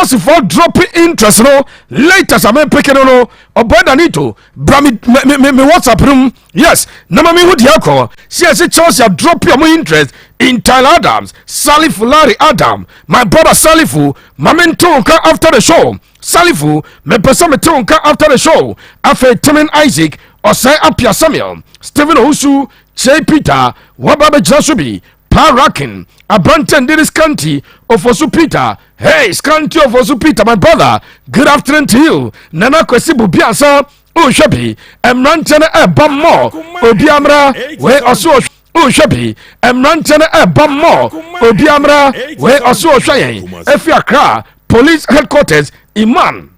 Chelsea for dropping interest no. Latest a mepeke no, ɔbɔ Danito bra me me me me WhatsApp room. Yes, na ma mehu deɛ akɔ si ɛsɛ Chelsea drop ɔmo interest in Tyler Adams. Salifu Larry Adam, my brother Salifu, ma mente wo nka after the show. Salifu, mepɛ sɛ mete wo nka after the show. Afei Timin Isaac Ɔsɛe, Apia Samuel, Stephen Owusu, Kyei Peter waba bɛgyina so bi Parakin aberanteɛ Ndiri Scanty Ofosu Peter. Hey, Scanty Ofosu Peter, my brother, good afternoon to you. Nana Kwasi Bubiasa wohwɛ bi. Mmeranteɛ no ɛba mmɔ obi amra wei ɔso wohwɛ bi. Mmeranteɛ no ɛba mmɔ obi amra wei ɔso ɔhwɛ yɛn efi Accra Police Headquarters. Iman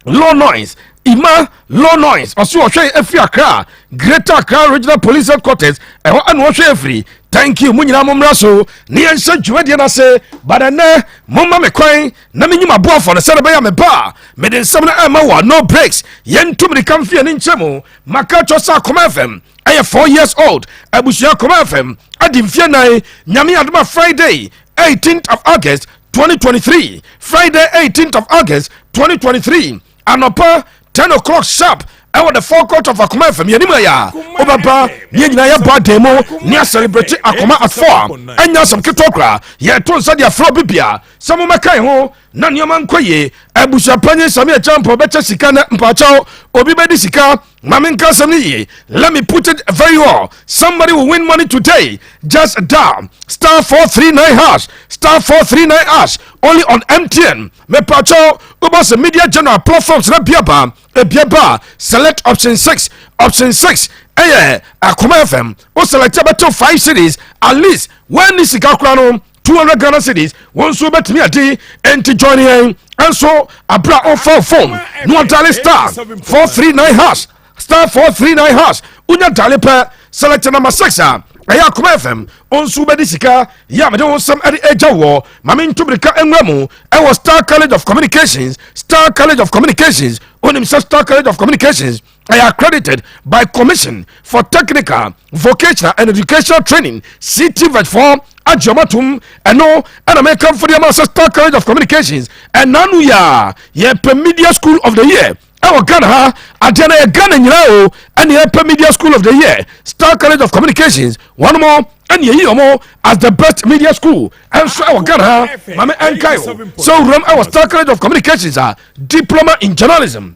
Low Noise, Ima Low Noise, ɔso ɔhwɛ efi Accra, Greater Accra Regional Police Headquarters ɛhɔ ɛna ɔhwɛ efiri. Thank you. Mo nyinaa mo mmra so ne yɛnhyɛ dwumadie no ase. But ɛnɛ momma me kwan na menyim aboafo no sɛde bɛyɛ me ba a mede nsɛm no ɛma wɔ no breaks. Yɛnto mirika mfeɛ ne nkyɛ mu. Maka kyɛ sɛ Akoma FM ɛyɛ 4 years old. Abusua, Akoma FM adi mfeɛ 4. Nyame adoma, Friday 18th of August 2023, Friday 18th of August 2023, anɔpa 10 o'clock sharp, ɛwɔ the forecourt of Akoma FM yɛnim ɛyɛ a wobɛba ne yɛn nyinaa yɛbɔ adan mu ne acelebrate Akoma at 4 a ɛnyɛ asɛm ketewa koraa. Yɛto nsa de afrɛ obi bia sɛ mommɛka ho na nneɛma nkɔ yie. Abusuapanyin Sami Akyampa bɛkyɛ sika na mpakyɛw obi bɛdi sika. Ma menka asɛm no yie. Let me put it very well: somebody will win money today. Just dial *439#, *439# only on MTN. Mepakyɛw, wobɔ sɛ Media General platforms na biaba ebiaba, select option 6. Option 6 ɛyɛ Akoma FM. Wo select, bɛto 5 cedis. At least wɔnni sika kora no, 200 Ghana cedis wɔn nso bɛtumi ade. Enti join yɛn nso abira ɔfa phone na wɔdial *439#, *439#. Wonya dial pɛ, select number 6 a ɛyɛ Akoma FM. Nso bɛdi sika yɛ a mede wo nsɛm ɛde agya wɔ. Mame ntomirika nwura mu ɛwɔ Star College of Communications. Star College of Communications, wonim sɛ Star College of Communications ɛyɛ accredited by Commission for Technical, Vocational and Educational Training, CTVET 4 agye ɔmatom. Ɛno ɛna mekamfo deɛ ma sɛ Star College of Communications ɛna no yɛ a yɛpɛ Media School of the Year ɛwɔ Ghana ha. Adeɛ no yɛ Ghana nyinaa o, ɛne yɛpɛ Media School of the Year. Star College of Communications wɔn mo ɛne yɛyi wɔn as the best media school ɛnso ɛwɔ Ghana ha. Maame, ɛnkae o sɛ owuram ɛwɔ Star College of Communications a diploma in journalism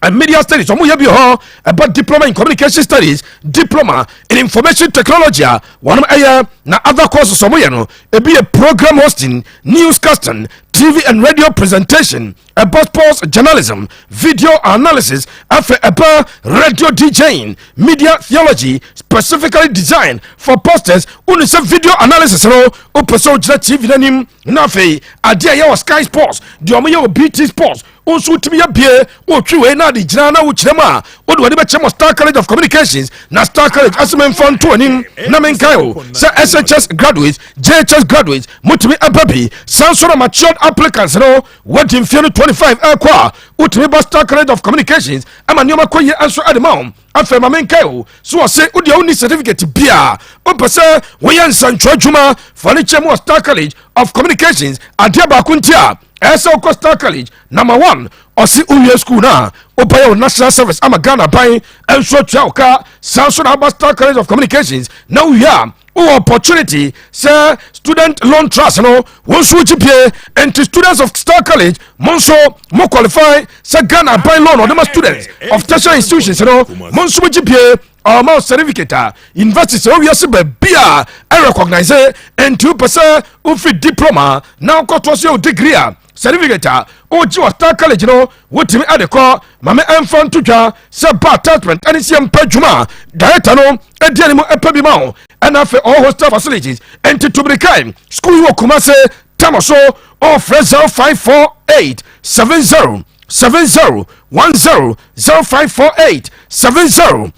and media studies ɔmo yɛ bi hɔ, ɛbɛ diploma in communication studies, diploma in information technology a wɔn ɛyɛ, na other courses ɔmo yɛ no ebi yɛ program hosting, newscasting, TV and radio presentation, ɛbɛ sports journalism, video analysis, afɛ ɛbɛ radio DJing, media theology specifically designed for pastors. Wonu sɛ video analysis no, wopɛ sɛ wogyina TV n'anim na afei adeɛ a ɛyɛ wɔ Sky Sports deɛ ɔmo yɛ wɔ BT Sports, wo nso wotumi yɛ bie. Wotwi wei na ade gyina na wokyerɛ mu a wode w'ani bɛkyɛ mɔ Star College of Communications. Na Star College asɛ memfa nto anim na menkae o sɛ SHS graduates, JHS graduates motumi ɛba bi. San so na matured applicants no, wadi mfeɛ no 25 ɛkɔ a, wotumi ba Star College of Communications ama nneɛma kɔ yie nso ɛde ma wo. Afei ma menkae o so wɔ se wodeɛ wonni certificate bia, wopɛ sɛ woyɛ nsɛntwerɛ adwuma, fa ne kyɛ mu wɔ Star College of Communications. Adeɛ baako nti a ɛsɛ wokɔ Star College, number one, ɔse wowie school no a wobɛyɛ wo national service ama Ghana ban nso atua wo ka. San so na aba Star College of Communications na wowie a, wowɔ opportunity sɛ student loan trust no wɔn nso wogye pie. Nti students of Star College, mo nso mo qualify sɛ Ghana ban loan ɔde ma students of tertiary institutions no, mo nso mo gye pie. Ɔma certificate a university sɛ wowiase baabi a ɛrecognize. Nti wopɛ sɛ wofiri diploma na wokɔtoa so yɛ wo degree a, certificate a wogye wɔ Star College no, wotumi ade kɔ. Mame ɛmfa nto dwa sɛ ba attachment ɛne sɛ mpa adwuma a director no adi anim ɛpɛ bi ma wo. Ɛna afei ɔwɔ hostel facilities. Nti tobirikae school yi wɔ Kumase tama so. Ɔfrɛ 0548 70 70 10, 0548 70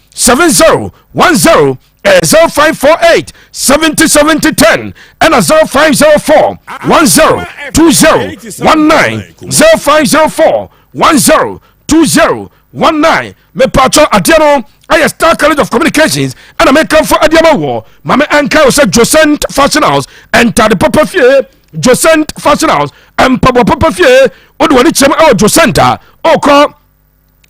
70 10, 0548 70 70 10, ɛna 0504 10 20 19, 0504 10 20 19. Mepatwɔ, adeɛ no ɛyɛ Star College of Communications ɛna mekamfo adeɛ ma wɔ. Mame ɛnka wo sɛ Josent Fashion House, ɛntade papa fie. Josent Fashion House, mpaboa papa fie. Wode wɔne kyerɛm ɛwɔ Josent a ɔkɔ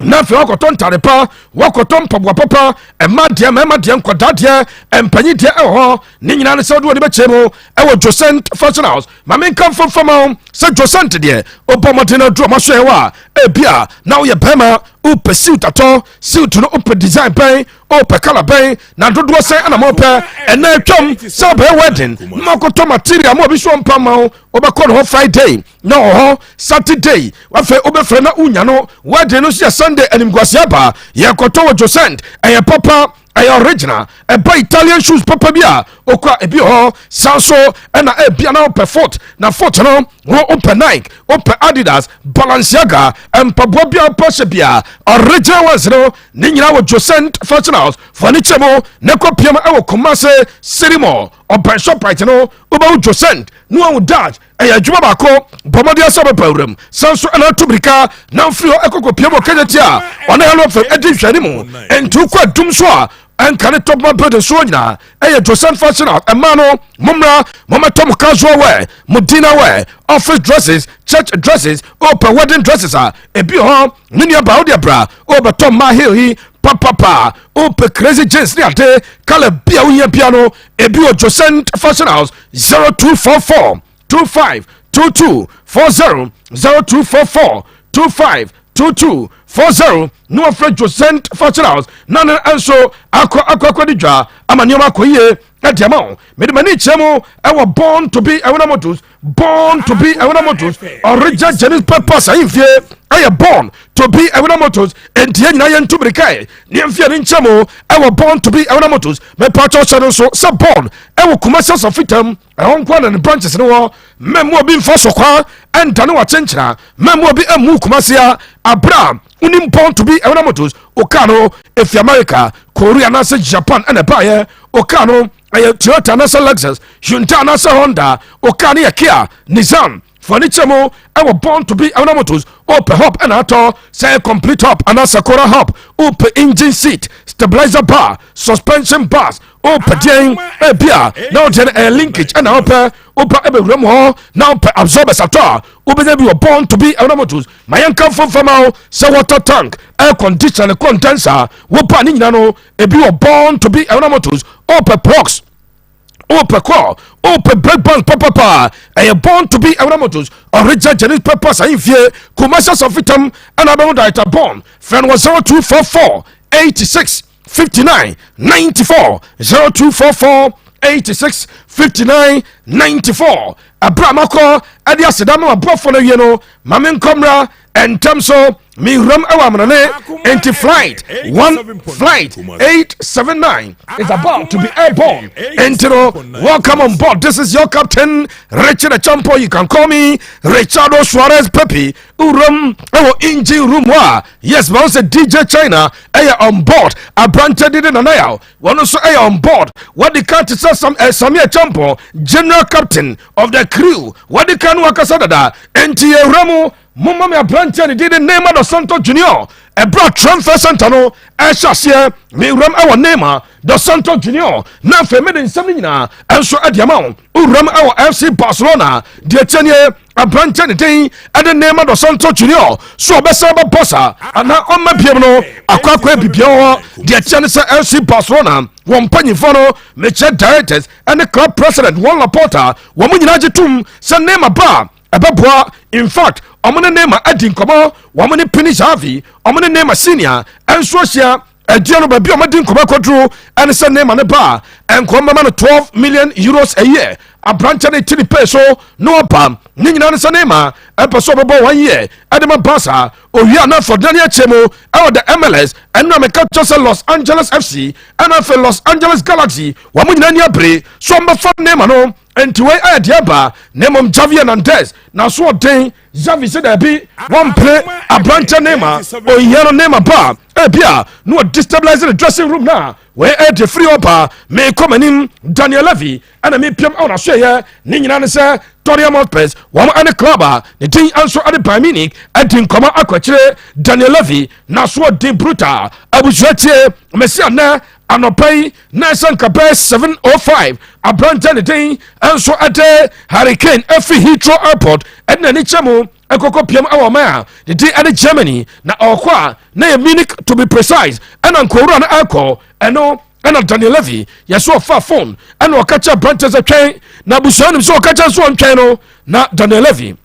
na afei wakɔtɔ ntare pa, wakɔtɔ mpaboa papa, ɛma deɛ mmarima deɛ, nkɔdaa deɛ, mpanyin deɛ ɛwɔ hɔ. Ne nyinaa ne sɛ wode wɔde bɛkyɛ mu ɛwɔ Josent Fashion House. Ma menka mfamfama wo sɛ Josent deɛ, wobɔ mmɔden no aduru ɔma so ɛwɔ a, ebia na woyɛ bɛrima, wopɛ suit atɔ. Suit no, wopɛ design bɛn, wopɛ colour bɛn, na dodoɔ sɛn ɛna mɔpɛ? Ɛna atwam sɛ wobɛyɛ wedding na makɔtɔ material ma obi so ɔmpa ma wo. Wobɛkɔ ne hɔ Friday na wɔ hɔ Saturday, afei wobɛfrɛ na wonya no. Wedding no nso yɛ Sunday. Animguase aba. Yɛkɔtɔ wɔ Josent. Ɛyɛ papa, ɛyɛ original. Ɛba Italian shoes papa bi a okɔ ebi hɔ san so. Ɛna ebia na wopɛ foot na foot no wo, wopɛ Nike, wopɛ Adidas, Balenciaga, mpaboa bi a wopɛ hyɛ bia, original ones no ne nyinaa wɔ Josent Fashion House. Fani kyɛ mu ne kɔ piam ɛwɔ Kumase City Mall, ɔbɛn Shoprite no, wobɛwo Josent ne wawo Dutch. Ɛyɛ adwuma baako bɔmmɔden sɛ wobɛpa wuram san so. Ɛna atu mirika na mfiri hɔ ɛkɔkɔ piam wɔ Kɛnyɛti a ɔne Hello FM adi nhwɛne mu. Ɛnti wokɔ Adum so a, ɛnka ne Topman building so nyinaa ɛyɛ Joseph Fashion House. Ɛma no mommra, mommɛtɔ mo casual wear, mo dinner wear, office dresses, church dresses. Wopɛ wedding dresses a, ebi hɔ. Ne nua baa, wode bra, wobɛtɔ mmaa heel yi papapa. Wopɛ crazy jeans ne ade, colour bia wohia bia no, ebi wɔ Josent Fashion House. 0244 25 22 40, 0244 25 22 40 ne wɔfrɛ Josent Fashion House na ne nso akɔ akɔ akɔ de dwa ama nneɛma akɔ yie ɛde ama wo. Mede m'ani kyerɛ mu ɛwɔ Born to Be Ɛwona Motors. Born to Be Ɛwona Motors, original genuine papers ahemfie ɛyɛ Born to Be Ɛwona Motors. Enti yɛn nyinaa yɛntu mirika ne yɛmfie ne nkyɛn mu ɛwɔ Born to Be Ɛwona Motors. Mepatwɛ hyɛ no nso sɛ Born ɛwɔ Kumasi Asafitam, ɛhɔ nko na ne branches no wɔ. Mɛmu obi mfa so kwa ɛntane wakyenkyena, mɛmu obi ɛmu Kumasi a abra wonim Born to Be Ɛwona Motors. Okaa no efi America, Korea anaasɛ Japan ɛna ɛbaayɛ. Okaa no ɛyɛ Toyota anaasɛ Lexus, Hyundai anaasɛ Honda. Okaa no yɛ Kia, Nissan. Fani kyɛ mu ɛwɔ Born to Be Ɛwona Motors. Wopɛ hub ɛna atɔ sɛ complete hub anaasɛ kora hub, wopɛ engine seat, stabilizer bar, suspension bars, wopɛ deɛn ebia na wodeɛ no ɛyɛ linkage ɛna wopɛ, wopa ɛbɛwura mu hɔ na wopɛ absorbers atɔ a, wobɛnya bi wɔ Born to Be Ɛwona Motors. Ma yɛnka mfomfama wo sɛ water tank, air conditioner, condenser, wopa ne nyina no ebi wɔ Born to Be Ɛwona Motors. Wopɛ plugs, wopɛ kɔ, wopɛ brake band papapa, ɛyɛ Born to Be Ɛwura Motors, original genuine papers ahemfie. Kumasi Asafitam ɛna abɛho Director Born. Frɛ no wɔ 0244 86 59 94, 0244 86 59 94. Ɛberɛ a makɔ ɛde aseda ma maboafoɔ no awie no, ma menkɔmmra ɛntɛm so. Mewuram ɛwɔ amanane nti flight 1, flight 879 is about to be airborne. Enti no, welcome on board. This is your captain, Richard Champo. You can call me Richardo Suarez Pepe. Wuram ɛwɔ engine room hɔ a, yes, ma wo sɛ DJ China ɛyɛ on board. Aberantɛ dede Nanayaw, wɔno nso ɛyɛ on board. Wɔde ka te sɛ Samia Champo, general captain of the crew, wɔde ka no wakasa dada. Enti yɛwura mu. Momma me aberanteɛ ne din de Neymar dos Santos Junior. Ɛberɛ a transfer center no ɛhyɛ aseɛ, mewuram ɛwɔ Neymar dos Santos Junior na afei mede nsɛm no nyinaa ɛnso ɛde ama wo. Wowuram ɛwɔ FC Barcelona deɛ, kyɛ nie, aberanteɛ ne din ɛde Neymar dos Santos Junior so ɔbɛsan bɛbɔ sa anaa ɔmma biam no akɔ akɔ abibia hɔ. Deɛ kyɛ ne sɛ FC Barcelona wɔn mpanyimfoɔ no, mekyɛ directors ɛne club president Joan Laporta, wɔn nyinaa gye tom sɛ Neymar ba ɛbɛboa. In fact, ɔmo ne Neymar adi nkɔmɔ, wɔn ne Pini Xavi, ɔmo ne Neymar senior ɛnso ahyia. Ɛdeɛ no, baabi a ɔmo adi nkɔmɔ akɔduro ɛne sɛ Neymar ne ba nkɔmɔ bɛma no €12 million a year. Aberanteɛ no ti ne pay so na ɔba. Ne nyinaa ne sɛ Neymar ɛpɛ sɛ ɔbɛbɔ one year ɛde ma Barca owia na afɔdena ne akyɛ mu ɛwɔ the MLS. Ɛno a meka kyerɛ sɛ Los Angeles FC ɛna afei Los Angeles Galaxy, wɔn mo nyinaa ni abere so ɔmbɛfa Neymar no. Nti wei ɛyɛ deɛ ba na mmom Xavi Hernandez na so ɔden. Xavi sɛ daabi, wɔmpere aberanteɛ Neymar. Ohia no Neymar ba ebia na wɔ destabilize the dressing room na wei ɛyɛ deɛ firi ɔba. Meekɔ m'anim, Daniel Levy ɛna mepiam ɛwɔ n'asoɛyɛ. Ne nyinaa ne sɛ Tottenham Hotspurs wɔn ɛne club a ne din nso ɛde Bayern Munich ɛdi nkɔmɔ akɔkyerɛ Daniel Levy na so ɔden brutal. Abusua, tie mɛsi anɛ anɔpa yi na ɛsɛ nka bɛyɛ 7:05, aberantɛ ne din nso ɛde Harry Kane ɛfiri Heathrow Airport ɛde n'ani kyɛ mu ɛkɔkɔ piam ɛwɔ ɔman a ne din ɛde Germany na ɔkɔ a na yɛ Munich to be precise. Ɛna nkɔwura no ɛkɔ ɛno, ɛna Daniel Levy yɛsɛ ɔfa phone ɛna ɔka kyerɛ aberantɛ sɛ twɛn, na abusua nim sɛ ɔka kyerɛ sɛ ɔntwɛn no na Daniel Levy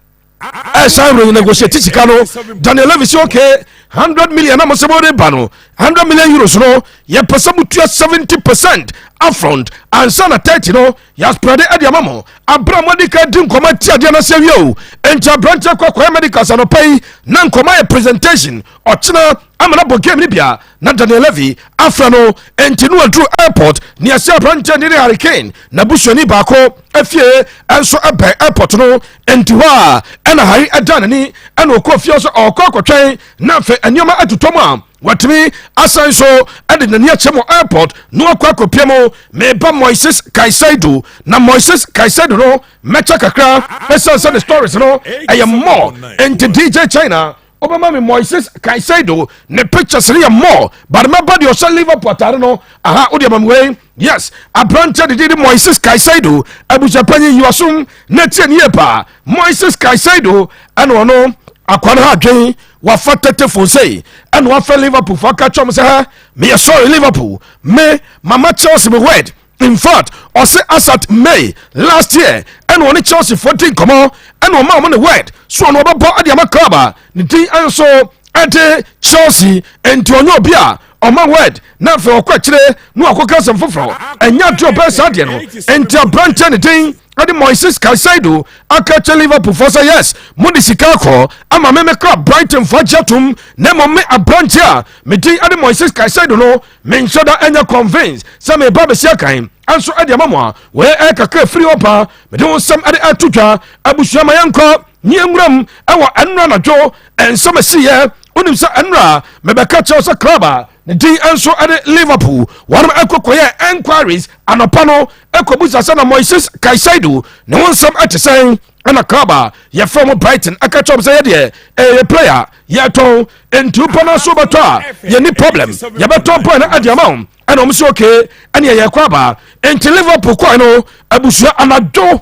ɛsan renegotiate sika no. Daniel Levy sɛ, "Okay, 100 million na mo sɛ mode ba no, €100 million no, yɛpɛ sɛ motua 70% upfront ansa na 30 no yɛa spread ɛde ama mo aberɛ a mode ka di nkɔmmɔ ti adeɛ no sɛ wie o." Enti aberanteɛ kɔ akɔyɛ medicals anɔpa yi na nkɔmmɔ yɛ presentation ɔkyena ama no bɔ game no bia na Daniel Levy afrɛ no. Enti no aduru airport ne ɛsɛ aberanteɛ ne ne Harry Kane na busuani baako afie ɛnso ɛbɛn airport no. Enti hɔ a ɛna Harry ɛda n'ani ɛna ɔkɔ fie sɛ ɔkɔ akɔtwɛn na afei nneɛma atotɔ mu a watumi asan so ɛde n'ani akyɛ mu airport na wakɔ akɔpia mu. Meba Moises Caicedo, na Moises Caicedo no mɛkyɛ kakra ɛsiane sɛ ne stories no ɛyɛ more. Enti DJ China wobɛma me Moises Caicedo ne pictures no yɛ more, but mɛba deɛ ɔhyɛ Liverpool atare no aha. Wode ama me wei. Yes, aberanteɛ dede de Moises Caicedo, abusuapanyin, yiwasom na tie ne yie paa. Moises Caicedo ɛna ɔno akwa no ha adwen wafa tete sei ɛna wafa Liverpool fo aka kyerɛ m sɛ, "Ha meyɛ sorry, Liverpool, me mama Chelsea me word." In fact, ɔse as at May last year ɛna ɔne Chelsea fo di nkɔmmɔ ɛna ɔma ɔmo ne word so ɔno ɔbɛbɔ ɛde ama club a ne din nso ɛde Chelsea. Nti ɔnyɛ obi a ɔma word na afei ɔkɔ akyire na wakɔka asɛm foforɔ. Ɛnyɛ adeɛ ɔbɛyɛ saa deɛ no. Nti aberanteɛ ne din ɛde Moises Caicedo aka kyɛ Liverpool fɔ sɛ, "Yes, mode sika akɔ ama me me club Brighton fo agye atom, na mmom me aberanteɛ a me din ɛde Moises Caicedo no, menhyɛ da ɛnyɛ convince sɛ meba bɛsi akan ɛnso ɛde ama mo." A wɔyɛ ɛkakra firi hɔ paa, mede wo nsɛm ɛde ɛto dwa. Abusua, ma yɛnkɔ ne yɛnwuram ɛwɔ ɛnora anadwo ɛnsɛm asiyɛ. Wonim sɛ ɛnora mebɛka kyerɛw sɛ club a ne din nso ɛde Liverpool wɔnom ɛkɔkɔyɛ enquiries anɔpa no ɛkɔbusa sɛ na Moises Caicedo ne ho nsɛm ɛte sɛn, ɛna club a yɛfrɛ mo Brighton ɛka kyerɛw sɛ yɛdeɛ ɛyɛ player yɛtɔn, nti wopɛ no so bɛtɔ a yɛni problem, yɛbɛtɔn pɔn no ade ama wo. Ɛna ɔmo sɛ okay, ɛne yɛkɔ aba. Nti Liverpool kɔɛ no, abusua, anadwo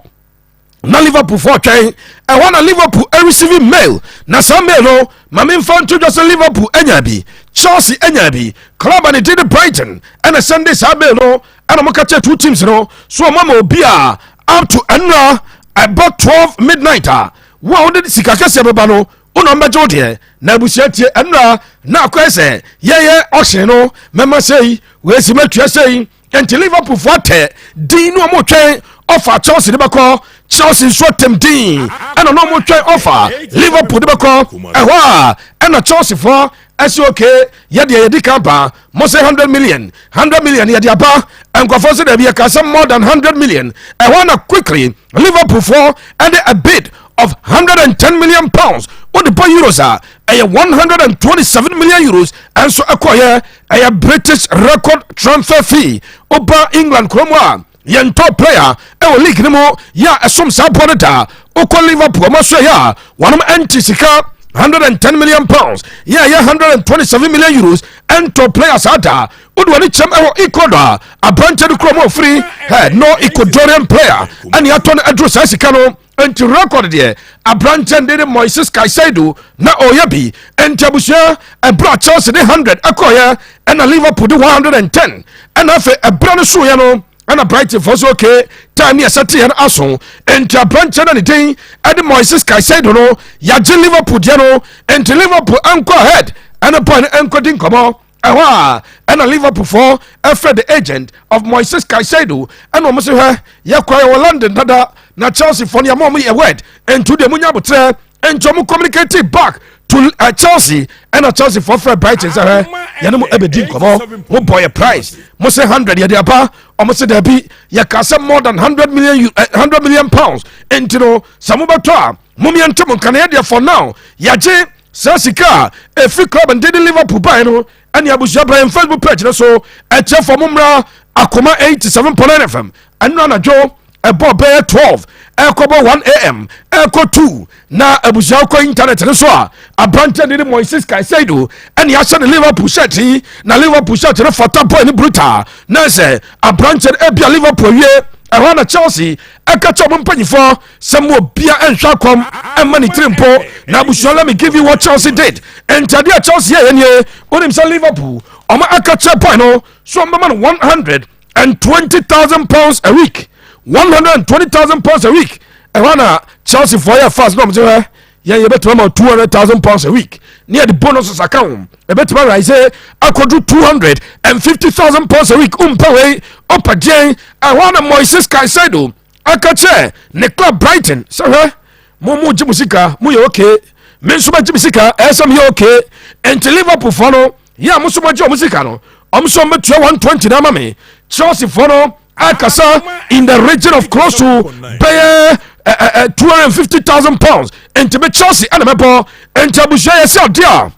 na Liverpool fɔ twɛn ɛhɔ na Liverpool ɛ receive mail, na saa mail no, ma memfa nto dwa sɛ Liverpool anya bi, Chelsea anya bi, club a ne din de Brighton ɛna send saa mail no. Ɛna moka kyerɛ two teams no so ɔma ma obi a up to ɛnora ɛbɔ 12 midnight a wo a wode sika kɛseɛ bɛba no, wona mbɛgye wo deɛ. Na abusua, tie, ɛnora na akɔɛ sɛ yɛyɛ auction no mɛma sɛi wɔasi matua sɛi. Nti Liverpool fo atɛ din ne ɔmo twɛn ɔfa Chelsea de bɛkɔ. Chelsea nso atɛm din ɛna na ɔmo twɛn ɔfa Liverpool de bɛkɔ. Ɛhɔ a ɛna Chelsea fo ɛsi, "Okay, yɛdeɛ yɛdi kan ba mo sɛ 100 million, 100 million yɛde aba." Nkɔfoɔ sɛ dɛbi, yɛka sɛ more than 100 million. Ɛhɔ na quickly Liverpool foɔ ɛde a bid of £110 million, wode bɔ euros a ɛyɛ €127 million, ɛnso ɛkɔyɛ ɛyɛ British record transfer fee. Woba England kurom a yɛntɔ player ɛwɔ league no mu yɛ a ɛsom saa bɔ no daa. Wokɔ Liverpool ɔma so ɛyɛ a wɔnom ɛnte sika £110 million yɛ ɛyɛ €127 million ɛntɔ player saa daa. Wode wɔne kyɛm ɛwɔ Ecuador a aberantɛ no kurom a ɔfiri ɛ no, Ecuadorian player ɛne atɔ no aduru saa sika no. Nti record deɛ aberanteɛ de ne Moises Caicedo na ɔyɛ bi. Nti abusua, ɛberɛ a Chelsea de 100 ɛkɔɔyɛ ɛna Liverpool de 110, ɛna afei ɛberɛ no soeɛ no ɛna Brighton fɔ so, okay, time ne ɛsɛ teɛ no aso. Nti aberanteɛ no ne din ɛde Moises Caicedo no, yɛagye Liverpool deɛ no. Nti Liverpool ɛnkɔ ahead ɛne boy no ɛnkɔdi nkɔmmɔ. Ɛhɔ a ɛna Liverpool fɔ ɛfrɛ the agent of Moises Caicedo ɛna ɔmo sɛ, "Hwɛ, yɛkɔ yɛwɔ London dada na Chelsea fɔ no yɛma ɔmo yɛ word, nti deɛ munya abotrɛ." Nti ɔmo communicate back to Chelsea, ɛna Chelsea fɔ frɛ Brighton sɛ, "Hwɛ, yɛne mo ɛbɛdi nkɔmmɔ, mo bɔ yɛ price, mo sɛ 100 yɛde aba." Ɔmo sɛ daabi, yɛka sɛ more than 100 million, £100 million, nti no sɛ mobɛtɔ a momiɛnte mo nkane yɛdeɛ. For now yɛagye saa sika a ɛfiri club ndede Liverpool bae no. Ɛne abusua, bra yɛn Facebook page no so. Ɛkyɛ fɔ mo mmra Akoma 87.9 FM. Ɛno anadwo Ɛbɔ bɛyɛ 12 ɛkɔbɔ 1 a.m. ɛkɔ 2 na abusua kɔ internet no so a, aberanteɛ de ne Moises Caicedo ɛne ahyɛ ne Liverpool shirt yi, na Liverpool shirt no fata boy ne brutal. Na sɛ aberanteɛ no ebia Liverpool awie ɛhɔ na Chelsea ɛka kyɛ ɔmo mpanyinfoɔ sɛ mo obia ɛnhwɛ akɔm ɛma ne tiri mpo. Na abusua, let me give you what Chelsea did. Ntadeɛ a Chelsea yɛ nie, wonim sɛ Liverpool ɔmo aka kyerɛ boy no so ɔmo bɛma no £120,000 a week, £120,000 a week. Ɛhɔ na Chelsea foɔ yɛ fast na ɔmo sɛ hɛ yɛn yɛbɛtuma ma £200,000 a week ne yɛde bonus aka ho, ɛbɛtuma rise akɔdu £250,000 a week. Mpɛ wei ɔpɛ deɛn? Ɛhɔ na Moises Caicedo aka kyerɛ ne club Brighton sɛ hwɛ, mo gye mo sika, mo yɛ okay, me nso bɛgye me sika, ɛyɛ sɛ meyɛ okay. Nti Liverpool foɔ no yɛ a mo nso mogye ɔmo sika no, ɔmo nso ɔmbɛtua 120 na ama me. Chelsea foɔ no akasa in the region of close to bɛyɛ £250,000, nti me Chelsea ɛna mɛbɔ. Nti abusua, yɛ sɛ adeɛ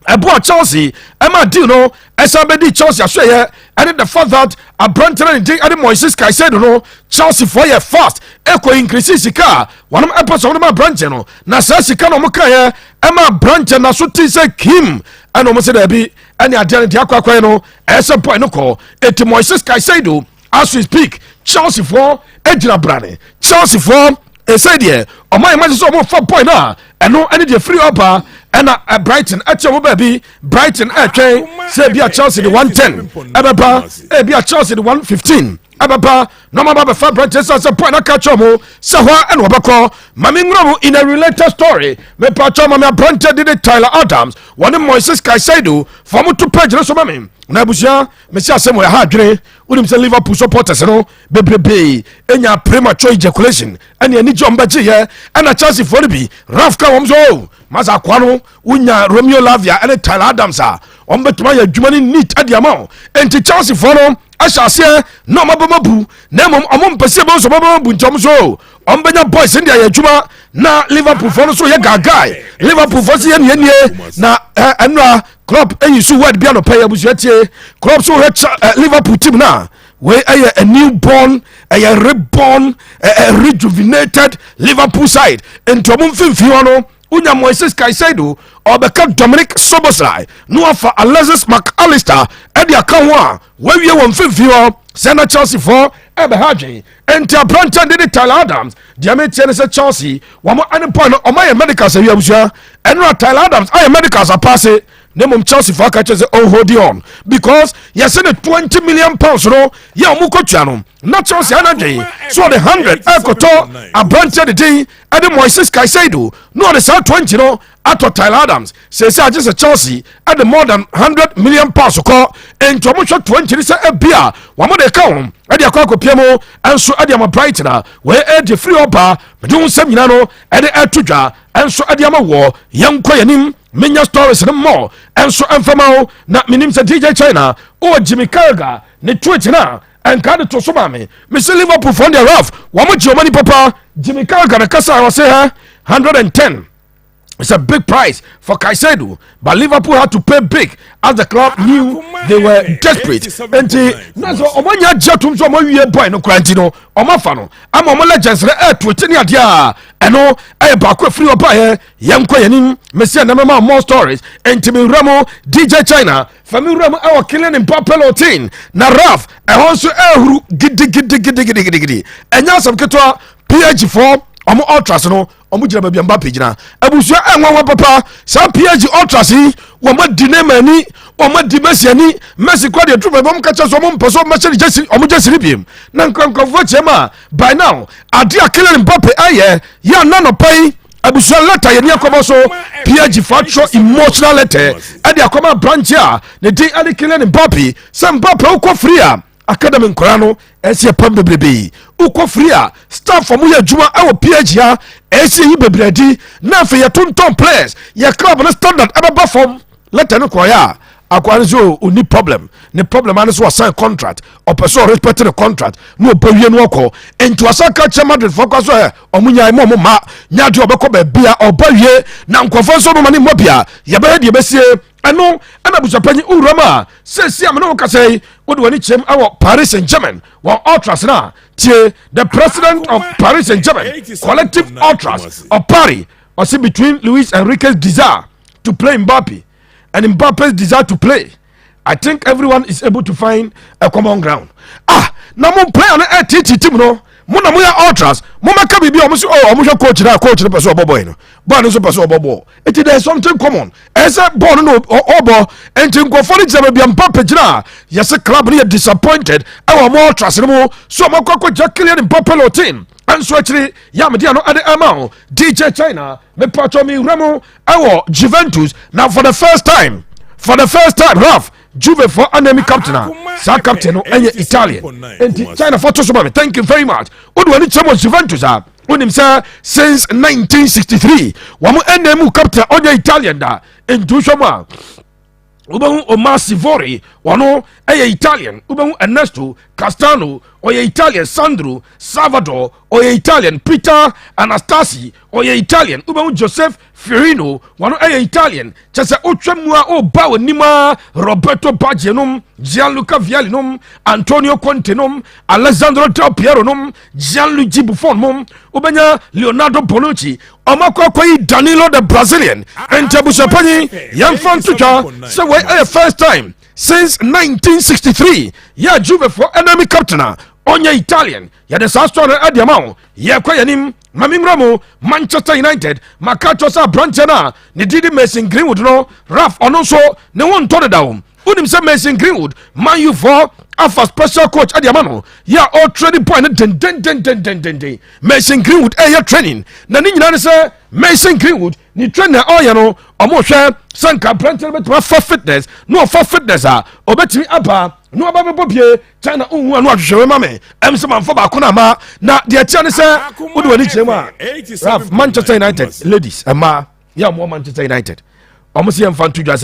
a ɛboa Chelsea ɛma deal no ɛsan bɛdi Chelsea asoɛyɛ ɛne the fact that aberante no ne din ɛne Moises Caicedo no, Chelsea foɔ yɛ fast ɛkɔ increase sika a wɔnom ɛpɛ sɛ wɔnom aberante no, na saa sika no ɔmo kaeɛ ɛma aberante na so te sɛ kim ɛna ɔmo sɛ daabi, ɛne adeɛ no deɛ akɔ akɔyɛ no ɛyɛ sɛ boy no kɔ. Eti Moises Caicedo, as we speak, Chelsea foɔ egyina brane. Chelsea foɔ ɛsɛ deɛ ɔmo ayɛ magye sɛ ɔmo fa boy no a ɛno ɛne deɛ firi ɔba ɛna Brighton ɛte ɔmo baabi. Brighton ɛtwɛn sɛ ebi a Chelsea de 110 ɛbɛba, ebi a Chelsea de 115 ɛbɛba na ɔmo aba bɛfa Brighton sɛ boy no aka kyerɛ ɔmo sɛ hɔ ɛna ɔbɛkɔ. Maame nwura mu in a related story, mepatwa maame aberante de de Tyler Adams wɔne Moises Caicedo fa mo to page no so ma me. Na abusua, mesi asɛm wɔ ɛha adwene. Wonim sɛ Liverpool supporters no bebrebee ɛnya premature ejaculation ɛne anigye ɔm bɛgyeyɛ, ɛna Chelsea foɔ no bi raf ka wɔm so o masa akoa no wonya Romeo Lavia ɛne Tyler Adams a ɔm bɛtumi ayɛ adwuma no neat ade ama wo. Enti Chelsea foɔ no ahyɛ aseɛ na ɔma bɛma bu, na mmom ɔmo mpɛ sɛ ɛbɛhu sɛ ɔmabɛma bu, nti ɔmo so ɔmo bɛnya boys ne de ayɛ adwuma. Na Liverpool foɔ no so yɛ gaagae. Liverpool foɔ so yɛ neɛ na ɛnora Klopp ɛyi so word bi anɔpɛ yɛ. Abusua, tie, Klopp so hwɛ Liverpool team na wei ɛyɛ a new born, ɛyɛ reborn, ɛ rejuvenated Liverpool side. Nti ɔmo mfimfini hɔ no wonya Moises Caicedo, ɔbɛka Dominic Szoboszlai na wafa Alexis McAllister ɛde aka ho a wawie wɔ mfimfini hɔ sɛ na Chelsea foɔ ɛbɛha adwen. Nti aberanteɛ de de Tyler Adams deɛ metie ne sɛ Chelsea wɔn ane point no ɔma yɛ medicals awie. Abusua, ɛno Tyler Adams ayɛ medicals apaase, na mmom Chelsea foɔ aka kyerɛ sɛ oh, hold on, because yɛsɛ ne £20 million no yɛ ɔmo kɔtua no na Chelsea anadwen so ɔde 100 ɛkɔtɔ aberanteɛ de din ɛde Moises Caicedo na ɔde saa 20 no atɔ Tyler Adams. Sɛsɛ agye sɛ Chelsea ɛde more than £100 million kɔ, nti ɔmo hwɛ 20 no sɛ ebi a wɔn de ka ho ɛde akɔ akɔpia mu ɛnso ɛde ama Brighton a wɔyɛ ɛde firi ɔba. Mede ho nsɛm nyinaa no ɛde ɛto dwa ɛnso ɛde ama wɔ. Yɛnkɔ yɛnim, menya stories no mmɔ ɛnso ɛmfama wo. Na menim sɛ DJ China wowɔ Jimmy Carragher ne tweet no a ɛnka de to so ma me. Mese Liverpool fɔ deɛ raf wɔn gye wɔn ani papa. Jimmy Carragher ne kasa a wɔse hɛ 110. It's a big price for Caicedo, but Liverpool had to pay big as the club knew they were desperate. Nti na so ɔmo nya gye atum so ɔmo wie boy no kora, nti no ɔmo afa no ama ɔmo legends no ɛɛto ti ne adeɛ a ɛno ɛyɛ baako afiri ɔbaeɛ. Yɛnkɔ yɛnim, mesi ɛnɛmɛ ma more stories. Nti mi wura mu, DJ China fami wura mu ɛwɔ Kylian Mbappe Lottin na Raf ɛhɔ nso ɛɛhuru gidigidigidigidigidi. Ɛnyɛ asɛm ketewa. PSG foɔ ɔmo ultras no ɔmo gyina baabi a Mbappe gyina. Abusua, ɛnwanwa papa saa PSG ultras yi wɔn adi Neymar ani, wɔn adi Messi ani. Messi kɔ deɛ turu baabi ɔmo kakyɛ so ɔmo mpɛ so ɔmo hyɛ ne jersey, ɔmo jersey ne biem na nkurɔfoɔ kyerɛ mu a by now ade a Kylian Mbappe ayɛ yɛ ana nɔpa yi. Abusua, letter yɛ ni akɔbɔ so PSG fa atwerɛ emotional letter ɛde akɔma aberante a ne din ɛde Kylian Mbappe sɛ Mbappe wokɔ free a academy nkɔla no ɛsi ɛpam bebrebe, wokɔ free a staff ɔmo yɛ adwuma ɛwɔ PSG a ɛsi yi bebree di, na afei yɛtontɔn players, yɛ club no standard ɛbɛba fam. Letter no kɔɔyɛ a akoa no so ɔni problem, ne problem ano so wasign contract, ɔpɛ sɛ ɔrespect ne contract na ɔbɔ wie no ɔkɔ. Nti wasan ka kyerɛ Madrid foɔ kɔ so ɛ ɔmo nyae ma ɔmo ma nyadeɛ ɔbɛkɔ baabi a ɔbɔ wie na nkurɔfoɔ nso ɔmo ma ne mmɔ bia yɛbɛyɛ deɛ bɛsie. Ɛno ɛna abusuapanyin wura mu a sɛsi a mene wo kasa yi, wode w'ani kyerɛm ɛwɔ Paris Saint Germain wɔn ultras no a, tie, the president of Paris Saint Germain collective ultras of Paris ɔse, "Between Luis Enrique's desire to play Mbappe and Mbappe's desire to play, I think everyone is able to find a common ground." Ah, na mo player no ɛtete team no mo na moyɛ ultras, momɛka biribi a ɔmo sɛ, oh, ɔmo hwɛ coach no a, coach no pɛ sɛ ɔbɔ boy no, boy no nso pɛ sɛ ɔbɔ bɔɔl, eti there is something common, ɛsɛ bɔɔl no na ɔbɔ. Nti nkurɔfoɔ no gyina baabi a Mbappe gyina a, yɛsɛ club no yɛ disappointed ɛwɔ ɔmo ultras no mu so ɔmo akɔ akɔgya Kylian Mbappe Lottin ɛnso akyiri yamdeɛ no ɛde ɛma o. DJ China, mepatɔ mi wura mu ɛwɔ Juventus na for the first time, Ralph, Juve fo anami captain a saa captain no ɛyɛ Italian. Nti China fo to so ma me. Thank you very much. Wode w'ani kyerɛ mu Juventus a, wonim sɛ since 1963 wɔn ɛna mu captain a ɔnyɛ Italian da. Nti wohwɛ mu a, wobɛhu Omar Sivori, ɔno ɛyɛ Italian. Wobɛhu Ernesto Castano, ɔyɛ Italian. Sandro Salvador, ɔyɛ Italian. Peter Anastasi, ɔyɛ Italian. Wobɛhu Joseph Firino, wɔno ɛyɛ Italian. Kyɛ sɛ wotwa mu a, ɔba w'anim a, Roberto Baggio nom, Gianluca Vialli nom, Antonio Conte nom, Alessandro Del Piero nom, Gianluigi Buffon mom, wobɛnya Leonardo Bonucci. Ɔmo akɔ akɔyi Danilo the Brazilian. Nti abusuapanyin, yɛmfa ntotwa sɛ wei ɛyɛ first time since 1963 yɛ Juvefoɔ ɛnami captain a ɔnyɛ Italian. Yɛde saa story no ɛde ama wo. Yɛkɔ yɛnim ma menwura mu Manchester United. Maka kyerɛ sɛ aberanteɛ no a ne din de Mason Greenwood no, Raf, ɔno nso ne ho ntɔ deda wo. Wonim sɛ Mason Greenwood, Man U foɔ afa special coach ɛde ama no yɛ a ɔtraining boy no dendendendendendenden. Mason Greenwood ɛyɛ training na ne nyinaa ne sɛ Mason Greenwood ne training a ɔyɛ no, ɔmo hwɛ sɛ nka aberanteɛ no bɛtumi afa fitness na ɔfa fitness a, ɔbɛtumi aba na ɔba bɛbɔ bie. China nhu a no ahwehwɛ ma me ɛm sɛ mamfa baako no ama na deɛ tia ne sɛ wode w'ani kyerɛ mu a, Raf, Manchester United ladies, ɛmaa yɛ ɔmo Manchester United, ɔmo sɛ yɛmfa nto dwa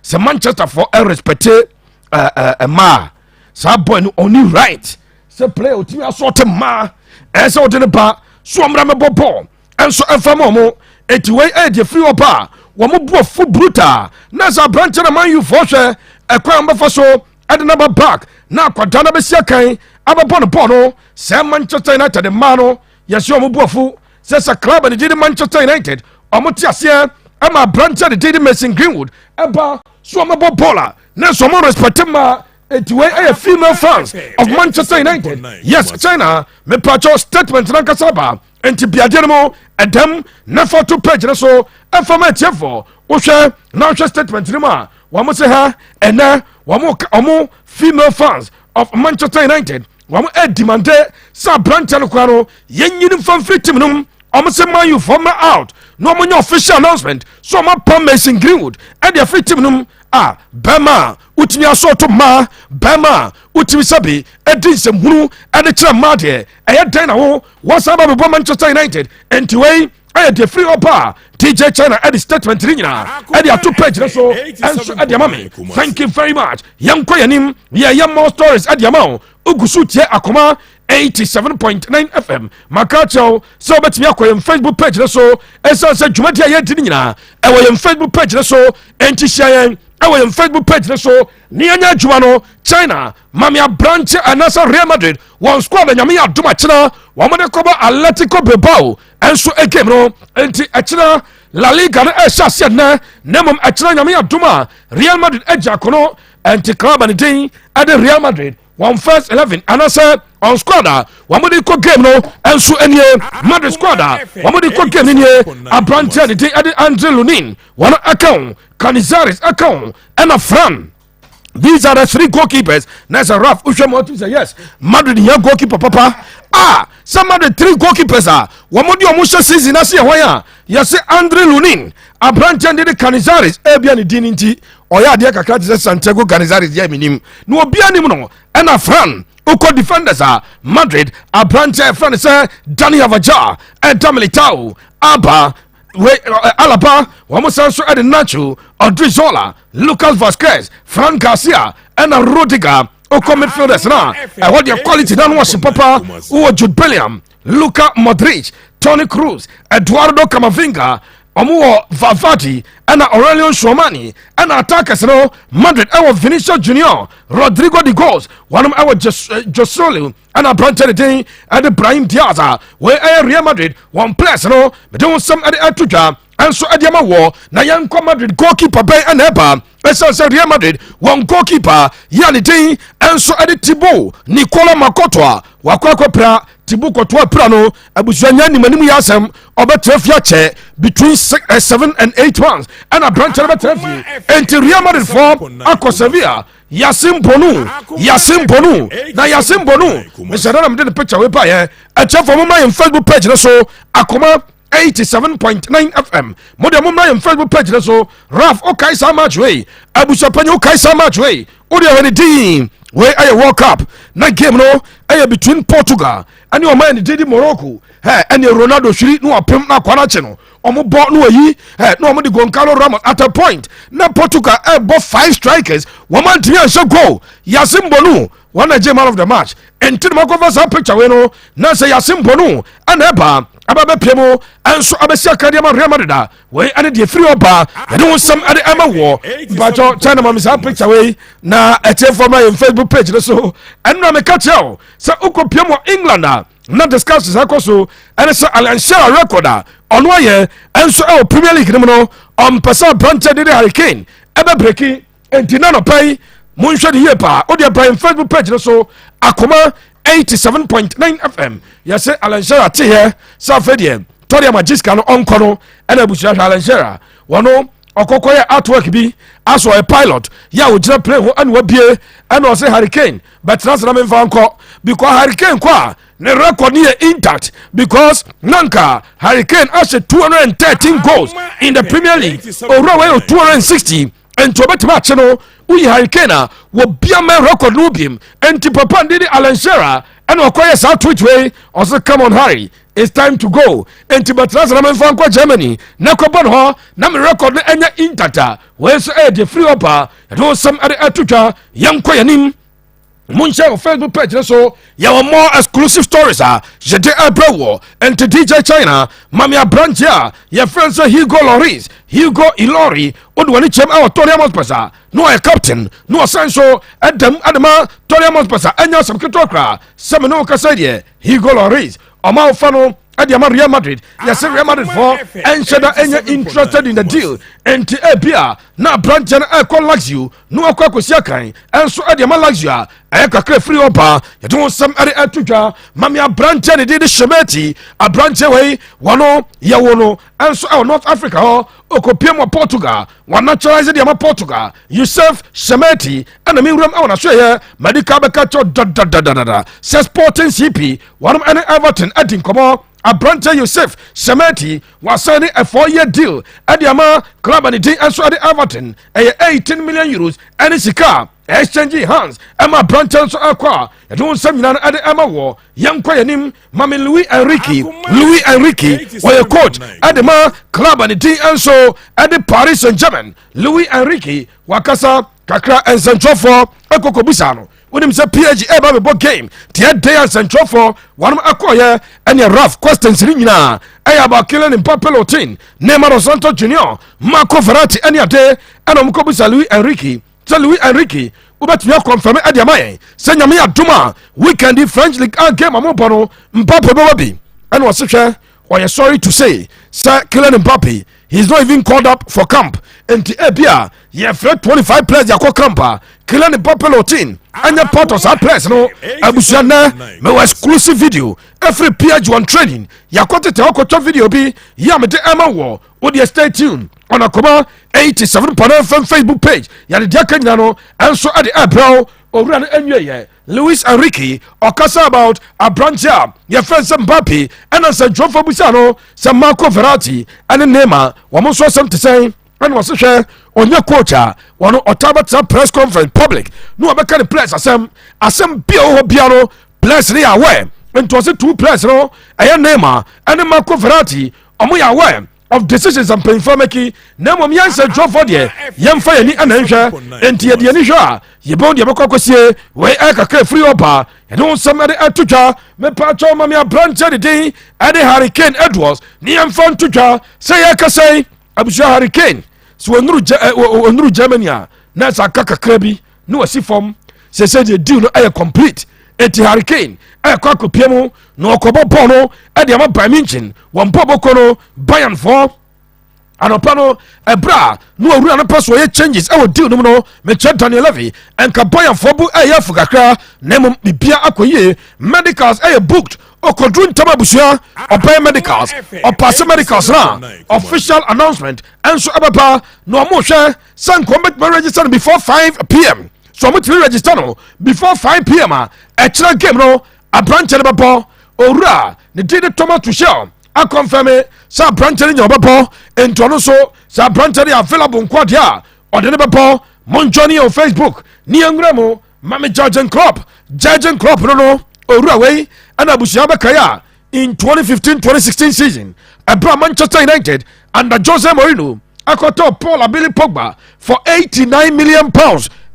sɛ Manchester fo ɛrespect mmaa. Saa boy no ɔni right sɛ player otumi asɔɔte mmaa, ɛyɛ sɛ ɔde ne ba so ɔmmra mɛbɔ bɔɔl ɛnso ɛmfa ma ɔmo. Eti wei ɛyɛ deɛ firi hɔ ba a, wɔn bu afu brutal na sɛ aberanteɛ na Man U foɔ hwɛ ɛkwan a wɔbɛfa so ɛde naba back na akwadaa no bɛsi akan abɛbɔ no bɔɔl no. Sɛ Manchester United mmaa no, yɛsɛ ɔmo bu afu sɛ club ne din de Manchester United, ɔmo te aseɛ ɛma aberanteɛ de din de Mason Greenwood ɛba so ɔmo bɔ bɔɔl a, na nso ɔmo respect mmaa. Eti wei ɛyɛ female fans of Manchester United. Yes, China, mepatwɛ statement nankasa ba nti biadeɛ no mu ɛdɛm nefa to page no so ɛfa ma atiefoɔ. Wohwɛ na wohwɛ statement no mu a, wɔn sɛ ha ɛnɛ wɔn ɔmo female fans of Manchester United, wɔn ɛdemand sɛ aberanteɛ no koraa no yɛnyini mfa mfiri team no mu. Ɔmo sɛ Man U foɔ ma out na ɔmo nyɛ official announcement so ɔmo apam Mason Greenwood ɛde afiri team no mu. A bɛrima a wotumi asɔɔto mmaa, bɛrima a wotumi sɛbi ɛdi nsɛmhunu ɛde kyerɛ mmaa deɛ, ɛyɛ dɛn na wo wɔsan ba bɛbɔ Manchester United? Nti wei ɛyɛ deɛ firi hɔ pa a, DJ China ɛde statement ne nyinaa ɛde ato page no so ɛnso ɛde ama me. Thank you very much. Yɛnkɔ yɛnim, yɛyɛ more stories ɛde ama wo. Ogu so tie Akoma 87.9 FM. Maka kyerɛw sɛ wobɛtumi akɔ yɛn Facebook page no so, ɛsiane sɛ dwumadi a yɛdi no nyinaa ɛwɔ yɛn Facebook page no so. Enti hyia yɛn ɛwɔ yɛn Facebook page no so ne yɛnyɛ adwuma no. China, mame aberante anaasɛ Real Madrid wɔn squad a Nyame yɛ adom akyena wɔn de kɔbɔ Atletico Bilbao ɛnso game no. Enti ɛkyena La Liga no ɛhyɛ aseɛ nnɛ, na mmom ɛkyena Nyame yɛ adom a, Real Madrid agya akono. Ɛnti club ne din ɛde Real Madrid wɔn first 11 anaasɛ on squad a wɔn de kɔ game no nso nie. Madrid squad a wɔn de kɔ game no nie. Aberanteɛ ne din ɛde Andre Lunin, wɔn ɛka ho, Canizares ɛka ho, ɛna Fran. These are the three goalkeepers. Na sɛ Raf wohwɛ mu ɔtum sɛ yes, Madrid hia goalkeeper papa a, sɛ Madrid three goalkeepers a wɔn de wɔn hyɛ season ase yɛ hwan a, yɛsɛ Andre Lunin, aberanteɛ de Canizares, ebia ne din nti ɔyɛ adeɛ kakra te sɛ Santiago Canizares yɛ minim na obiara nim no, ɛna Fran. Wokɔ defenders a, Madrid aberanteɛ ɛfrɛ no sɛ Dani Carvajal, ɛda Militao aba we Alaba. Wɔn san so ɛde Nacho Odriozola, Lucas Vazquez, Fran Garcia ɛna Rudiger. Okɔ midfielders na ɛhɔ deɛ, quality na no wɔhye papa. Wowɔ Jude Bellingham, Luka Modric, Toni Kroos, Eduardo Camavinga. Ɔmo wɔ Valverde ɛna Aurelien Tchouameni. Ɛna attackers no, Madrid ɛwɔ Vinicius Junior, Rodrigo de Goes, wɔnom ɛwɔ Joselu, ɛna aberante ne din ɛde Brahim Diaz a wɔyɛ ɛyɛ Real Madrid wɔn players no. Mede ho nsɛm ɛde ɛto dwa ɛnso ɛde ama wɔ. Na yɛnkɔ Madrid, goalkeeper bɛn ɛna ɛba? Ɛsiane sɛ Real Madrid wɔn goalkeeper yɛ ne din ɛnso ɛde Thibaut Nicolas Makoto a wakɔ akɔpira. Thibaut Courtois pira no, abusua nya nim anim yɛ asɛm. Ɔbɛtena fie akyɛ between 6, 7 and 8 months ɛna aberanteɛ no bɛtena fie. Enti Real Madrid foɔ akɔ Sevilla, Yasin Bonu, Yasin Bonu. Na Yasin Bonu, mesɛ dɛ na mede ne picture wei baeɛ. Ɛkyɛfoɔ, momma yɛn Facebook page no so, Akoma 87.9 FM. Mode mommra yɛn Facebook page no so. Raf, wokae saa match wei? Abusuapanyi, wokae saa match wei? Wode ɛhɔ ne din wei ɛyɛ World Cup na game no ɛyɛ between Portugal ɛne ɔma yɛ ne din di Morocco. Ɛ ɛne Ronaldo hwiri na wapem na akwa no akye no. Ɔmo bɔ na wayi ɛ na ɔmo de Goncalo Ramos. At a point na Portugal ɛbɔ five strikers, wɔn antumi anhyɛ goal. Yasin Bonu wɔn na gye man of the match. Nti na makɔfa saa picture wei no na sɛ Yasin Bonu ɛna ɛba aba bɛpie mu ɛnso abɛsi akadeɛ ma Real Madrid a wei ɛne deɛ firi ɔba yɛde ho nsɛm ɛde ɛma wɔ. Mpakyɛ China, ma me saa picture wei na ɛtiɛfoɔ ma yɛn Facebook page no so. Ɛno na meka kyerɛ wo sɛ wokɔpie mu wɔ England a na discussions akɔ so ɛne sɛ Alan Shearer record a ɔno ayɛ ɛnso ɛwɔ Premier League no mu no, ɔmpɛ sɛ aberanteɛ de de Harry Kane ɛbɛ break. Enti na nɔpɛ yi monhwɛ de yie paa. Wode bra yɛn Facebook page no so, Akoma 87.9 FM. Yɛsɛ Alan Shearer teɛ sɛ afei deɛ tɔde ama gyiska no ɔnkɔ no. Ɛna abusua, hwɛ Alan Shearer, wɔno ɔkɔkɔ yɛ artwork bi aso ɔyɛ pilot yɛ a ogyina plane ho ɛna wabie ɛna ɔsɛ Harry Kane bɛtena sena memfa nkɔ, because Harry Kane kɔ a ne record no yɛ intact, because nanka Harry Kane ahyɛ 213 goals in the Premier League, owura wei yɛ 260, nti obɛtumi akye no. Woyi Harry Kane a wɔbia ma record no biem. Nti papa ndede Alan Shearer ɛna ɔkɔyɛ saa tweet wei, ɔsɛ, "Come on, Harry, it's time to go." Nti bɛtena sɛ na memfa nkɔ Germany na kɔbɔ no hɔ na me record no ɛnyɛ intact a wei nso ɛyɛ deɛ firi hɔ paa. Yɛde wo nsɛm ɛde ɛto twa. Yɛnkɔ yɛnim. Monhyɛ wɔ Facebook page no so, yɛwɔ more exclusive stories a yɛde ɛbrɛ wɔ. Nti DJ China, mame aberante a yɛfrɛ sɛ Hugo Lloris, Hugo Ilori. Wode w'ani kyɛm ɛwɔ Tottenham Hotspurs a na ɔyɛ captain na ɔsan so ɛdam ɛde Tottenham Hotspurs a ɛnyɛ asɛm ketewa koraa. Sɛ me ne wo kasa deɛ, Hugo Lloris ɔma wofa no ɛde ama Real Madrid. Yɛsɛ Real Madrid fɔ ɛnhyɛ da ɛnyɛ interested in the deal. Nti ebi a na aberanteɛ no ɛkɔ Lazio na wakɔ akɔsi akan ɛnso ɛde ama Lazio a ɛyɛ kakra firi hɔ paa. Yɛde ho nsɛm ɛde ɛto dwa. Mame aberanteɛ ne de de Chermiti. Aberanteɛ wei, wɔno yɛwo no ɛnso ɛwɔ North Africa hɔ, okopie mu wɔ Portugal, wɔnaturalize de ama Portugal. Youssef Chermiti ɛna mewuram ɛwɔ n'asoɛyɛ medical bɛka kyɛw dadadadada sɛ Sporting CP wɔnom ɛne Everton adi nkɔmmɔ. Aberante Youssef Chermiti wasan ne a 4-year deal ɛde ama club ne din nso ɛde Everton. Ɛyɛ €18 million ɛne sika exchange hands ɛma aberante nso ɛkɔ a yɛde wo nsɛm nyinaa no ɛde ɛma wɔ. Yɛnkɔ yɛnim. Mame Luis Enrique. Luis Enrique wɔyɛ coach ɛde ma club ne din nso ɛde Paris Saint Germain. Luis Enrique wakasa kakra. Nsɛntwerɛfoɔ ɛkɔkɔbusa no, wonim sɛ PSG ɛba bɛbɔ game deɛ den a nsɛntwerɛfoɔ wɔnom akɔyɛ ɛne rough questions no nyinaa ɛyɛ about Kylian Mbappe Lottin, Neymar dos Santos Junior, Marco Verratti ɛne ade. Ɛna ɔmkɔbusa Luis Enrique sɛ, "Luis Enrique, wobɛtumi akɔmfɛme ɛde ama yɛn sɛ Nyame adom a weekend French League a game a mobɔ no, Mbappe bɛwɔ bi?" Ɛna ɔse, hwɛ, ɔyɛ sorry to say sɛ Kylian Mbappe, he's not even called up for camp. Nti ebi a yɛfrɛ 25 players yakɔ camp a Kylian Mbappe Lottin ɛnyɛ part of saa players no. Abusua, nɛ mewɔ exclusive video ɛfiri PSG on training. Yɛakɔ tete ɔkɔtɔ video bi yɛ a mede ɛma wɔ. Wodeɛ stay tuned on Akoma 87.9 FM Facebook page. Yɛde deɛ aka nyina no ɛnso ɛde ɛbrɛ wo. Owura no anwieyɛ. Luis Enrique ɔkasa about aberante a yɛfrɛ sɛ Mbappe, ɛna nsɛntwerɛfoɔ busa no sɛ Marco Verratti ɛne Neymar wɔn nso asɛm te sɛn? Ɛna wɔse, hwɛ, ɔnyɛ coach a wɔno ɔtaa bɛtena press conference public na wɔbɛka ne players asɛm. Asɛm bia wɔ hɔ bia no, players no yɛ aware. Nti ɔse two players no, ɛyɛ Neymar ɛne Marco Verratti, ɔmo yɛ aware. of decisions mpanyinfoɔ make, na mmom yɛn nsɛntwerɛfoɔ deɛ, yɛmfa yɛni ɛna nhwɛ. Enti yɛde yɛni hwɛ a, yɛbɛhu deɛ bɛkɔ akɔsie. Wei ɛkakra firi ɔba yɛde wo nsɛm ɛde ɛto dwa. Mepaakyɛw, ma me aberanteɛ de din ɛde Harry Kane Edwards ne yɛmfa nto dwa sɛ yɛkasa yi. Abusua, Harry Kane sɛ wɔnuru Germany a, na sɛ aka kakra bi na wasi fam sɛ deɛ deal no ɛyɛ complete. Enti Harry Kane ɛkɔ akɔpie mu na ɔkɔbɔ bɔɔl no ɛde ama Bayern Munchen. Wɔn bɔ bɔkɔ no Bayern foɔ anɔpa no, ɛberɛ a na owura no pɛ so ɔyɛ changes ɛwɔ deal no mu no, mekyerɛ Daniel Levy, ɛnka Bayernfoɔ bo ɛyɛ afo kakra, na mmom biribia akɔ yie. Medicals ɛyɛ booked, ɔkɔduru ntam. Abusua, ɔbɛyɛ medicals, ɔpass medicals na official announcement ɛnso ɛbɛba na ɔmo hwɛ sɛ nkɔm bɛtumi register no before 5 p.m. So ɔmo tumi register no before 5 p.m. a, ɛkyerɛ game no aberanteɛ no bɛbɔ. Owura ne din de Thomas Tuchel aconfirm sɛ aberanteɛ no nya ɔbɛbɔ. Nti ɔno nso sɛ aberanteɛ no yɛ available nko adeɛ a, ɔde ne bɛbɔ. Monjoin yɛn wɔ Facebook ne yɛnwura mu. Mame Jurgen Klopp, Jurgen Klopp no, owura wei ɛna abusua bɛkae a, in 2015-2016 season, ɛberɛ a Manchester United under Jose Mourinho akɔtɔ Paul Labile Pogba for £89 million,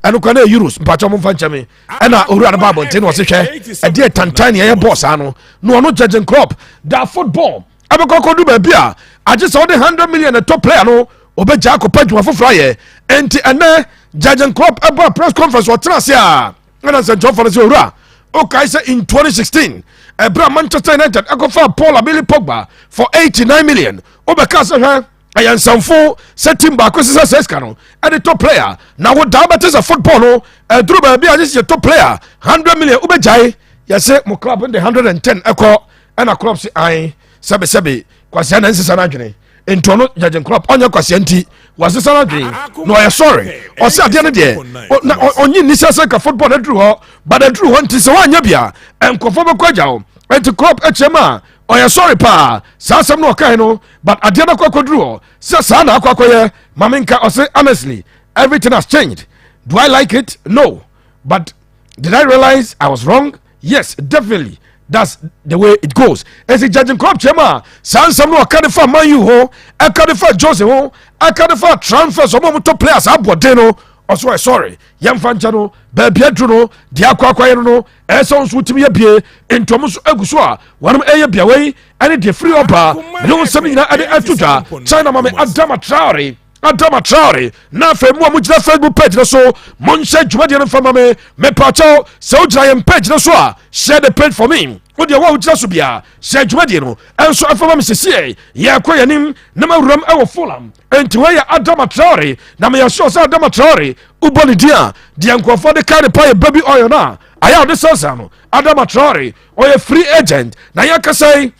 ɛno kora na euros, mpakyɛ mo mfa nkyɛ me, ɛna owura no ba abɔnten na ɔse, hwɛ ɛdeɛ tantan ne ɛyɛ bɔɔ saa no. Na ɔno Jurgen Klopp da football ɛbɛkɔ kɔdu baabi a agye sɛ wode 100 million ɛtɔ player no, ɔbɛgya akɔpɛ adwuma foforɔ ayɛ. Enti ɛnɛ Jurgen Klopp ɛbɔ press conference, ɔtena ase a, ɛna nsɛnkyerɛfoɔ no sɛ, owura, okae sɛ in 2016, ɛberɛ a Manchester United ɛkɔfa Paul Labile Pogba for 89 million, wobɛka sɛ hwɛ, ɛyɛ nsɛmfo sɛ team baako sisɛ sɛ sika no ɛde tɔ player, na wo daa bɛte sɛ football no ɛduru baabi a gye sɛ yɛtɔ player 100 million, wobɛgyae. Yɛsɛ mo club de 110 ɛkɔ, ɛna club se an sɛbesɛbe kwasia na nsesa no adwene. Nti ɔno Jurgen Klopp ɔnyɛ kwasia, nti wasesa no adwene na ɔyɛ sɔre. Ɔsɛ adeɛ no deɛ na ɔnye nni sɛ ka football no aduru hɔ, but aduru hɔ. Nti sɛ woanyɛ bia, nkɔfoɔ bɛkɔ agya wo. Nti Klopp akyerɛ mu a ɔyɛ sɔre paa saa asɛm no ɔkae no, but adeɛ no akɔ akɔduru hɔ sɛ saa na akɔ akɔyɛ. Mame nka ɔsɛ, honestly, everything has changed. Do I like it? No. But did I realize I was wrong? Yes, definitely. That's the way it goes. Ɛsi Jurgen Klopp kyerɛ mu a, saa nsɛm no ɔka de fa Man U ho, ɛka de fa Jose ho, ɛka de fa transfers, ɔmo a ɔmo tɔ players abɔden no, ɔso ɛ sorry, yɛmfa nkyɛn no baabi aduru no deɛ akɔ akɔyɛ no, ɛsɛ nso wotumi yɛ bie. Nti ɔmo nso agu so a wɔnom ɛyɛ bia. Wei ɛne deɛ firi ɔba ne ho nsɛm nyinaa ɛde ato dwa. China, ma me Adama Traore, Adama Traore. Na afei mu a mogyina Facebook page no so, monhyɛ dwumadeɛ no mfa ma me. Mepakyɛw, sɛ wogyina yɛn page no so a, share the page for me. Wodeɛ wo a wogyina so biaa, hyɛ dwumadeɛ no ɛnso ɛfa ma me. Sesiɛ yɛkɔ yɛnim na mawuram ɛwɔ Fulham. Enti wɔyɛ Adama Traore, na meyɛ sure sɛ Adama Traore, wobɔ ne din a, deɛ nkurɔfoɔ de ka ne pa yɛ baby oil no a ayɛ a ɔde sansan no. Adama Traore ɔyɛ free agent, na yɛkasa yi,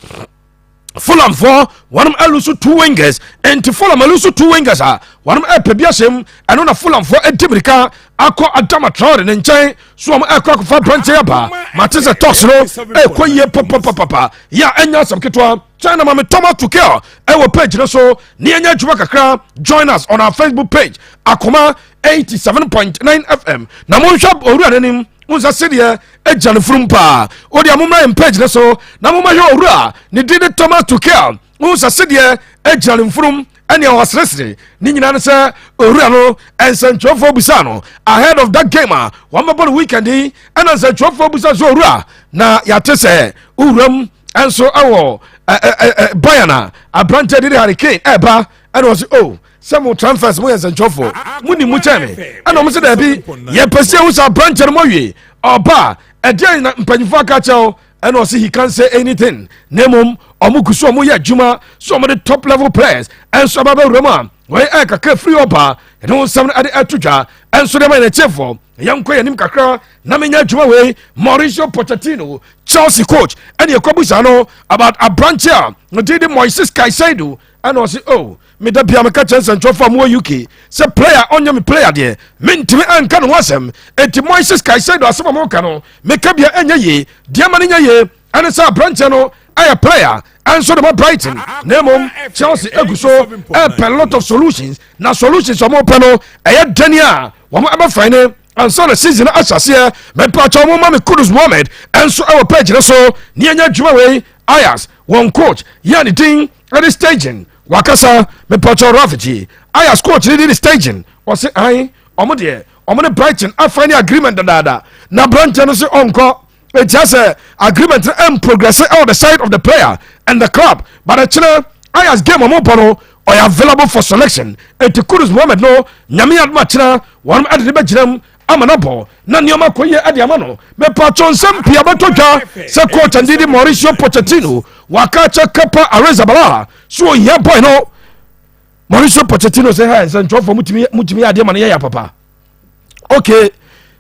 Fulhamfoɔ wɔnom alose two wingers. Nti Fulham alose two wingers a, wɔnom ɛpɛ bi ahyɛm. Ɛno na Fulhamfoɔ adi mirika akɔ Adama Traore ne nkyɛn so wɔn ɛkɔ akɔfa aberanteɛ aba. Mate sɛ talks no ɛkɔ yie papapapapa yɛ a, ɛnya asɛm ketewa. China, ma me Thomas Tuchel ɛwɔ page no so ne yɛnyɛ adwuma kakra. Join us on our Facebook page, Akoma 87.9 FM, na monhwɛ owura n'anim nsa sɛdeɛ agya no furum paa. Wode a mommra yɛn page no so na mommɛhwɛ owura ne din de Thomas Tuchel nsa sɛdeɛ agya no mfurum ɛnea ɔseresere ne nyinaa no sɛ owura no, nsɛntwerɛfoɔ busa no ahead of that game a wɔn bɛbɔ no weekend yi, ɛna nsɛntwerɛfoɔ busa sɛ, owura, na yɛate sɛ owuram ɛnso ɛwɔ Bayern a aberanteɛ de Harry Kane ɛɛba, ɛna ɔsɛ, oh, sɛ mo transfers mo yɛ nsɛntwerɛfoɔ mo ni mu kyɛn me. Ɛna ɔmo sɛ daabi, yɛpɛ sɛ ehu sɛ aberanteɛ no mo awie ɔba, ɛdeɛn na mpanyinfoɔ aka kyɛw? Ɛna ɔsɛ he can't say anything, na mmom ɔmo gu so ɔmo yɛ adwuma so ɔmo de top level players ɛnso aba bɛwura mu a wɔyɛ ɛyɛ kakra firi ɔba. Yɛde ho nsɛm no ɛde ɛto dwa ɛnso de ma yɛn akyɛfoɔ. Yɛnkɔ yɛn anim kakra na menya adwuma wei. Mauricio Pochettino, Chelsea coach, ɛne ɛkɔbusa no about aberante a ɔde de Moises Caicedo, ɛna ɔse, oh, meda bia meka kyerɛ nsɛntwerɛfoɔ a mowɔ UK sɛ player ɔnyɛ me player deɛ, mentumi anka ne ho asɛm. Enti Moises Caicedo asɛm a moka no, meka bia ɛnyɛ yie. Deɛ ma no nyɛ yie ɛne sɛ aberanteɛ no ɛyɛ player ɛnso de ma Brighton, na mmom Chelsea egu so ɛpɛ lot of solutions, na solutions a wɔpɛ no ɛyɛ dani a wɔn ɛbɛfɛn ne ansa na season ahyɛ aseɛ. Mɛmpakyɛw, mo ma me Kudus Mohammed ɛnso ɛwɔ page no so ne ɛnyɛ adwuma wei. Ajax wɔn coach yɛ ne din ɛde staging. Wakasa mepɔtɔ Rafiki Ajax coach ne di ne staging. Ɔse an ɔmo deɛ, ɔmo ne Brighton afa ne agreement dadaada na aberanteɛ no sɛ ɔnkɔ. Etia sɛ agreement no ɛn progress ɛwɔ the side of the player and the club, but ɛkyerɛ Ajax game ɔmo bɔ no, ɔyɛ available for selection. Eti Kudus Mohammed no, Nyame adoma, kyerɛ wɔn ɛde ne bɛgyina mu ama no bɔ na nneɛma kɔ yie ɛde ama no. Mepatwɔ, nsɛm pii abɛtɔ dwa sɛ coach andidi Mauricio Pochettino waka kyɛ Kepa Arrizabalaga so ohia boy no. Mauricio Pochettino sɛ hɛ nsɛntwerɛfoɔ mutumi yɛ adeɛ ma no yɛyɛ papa. Okay,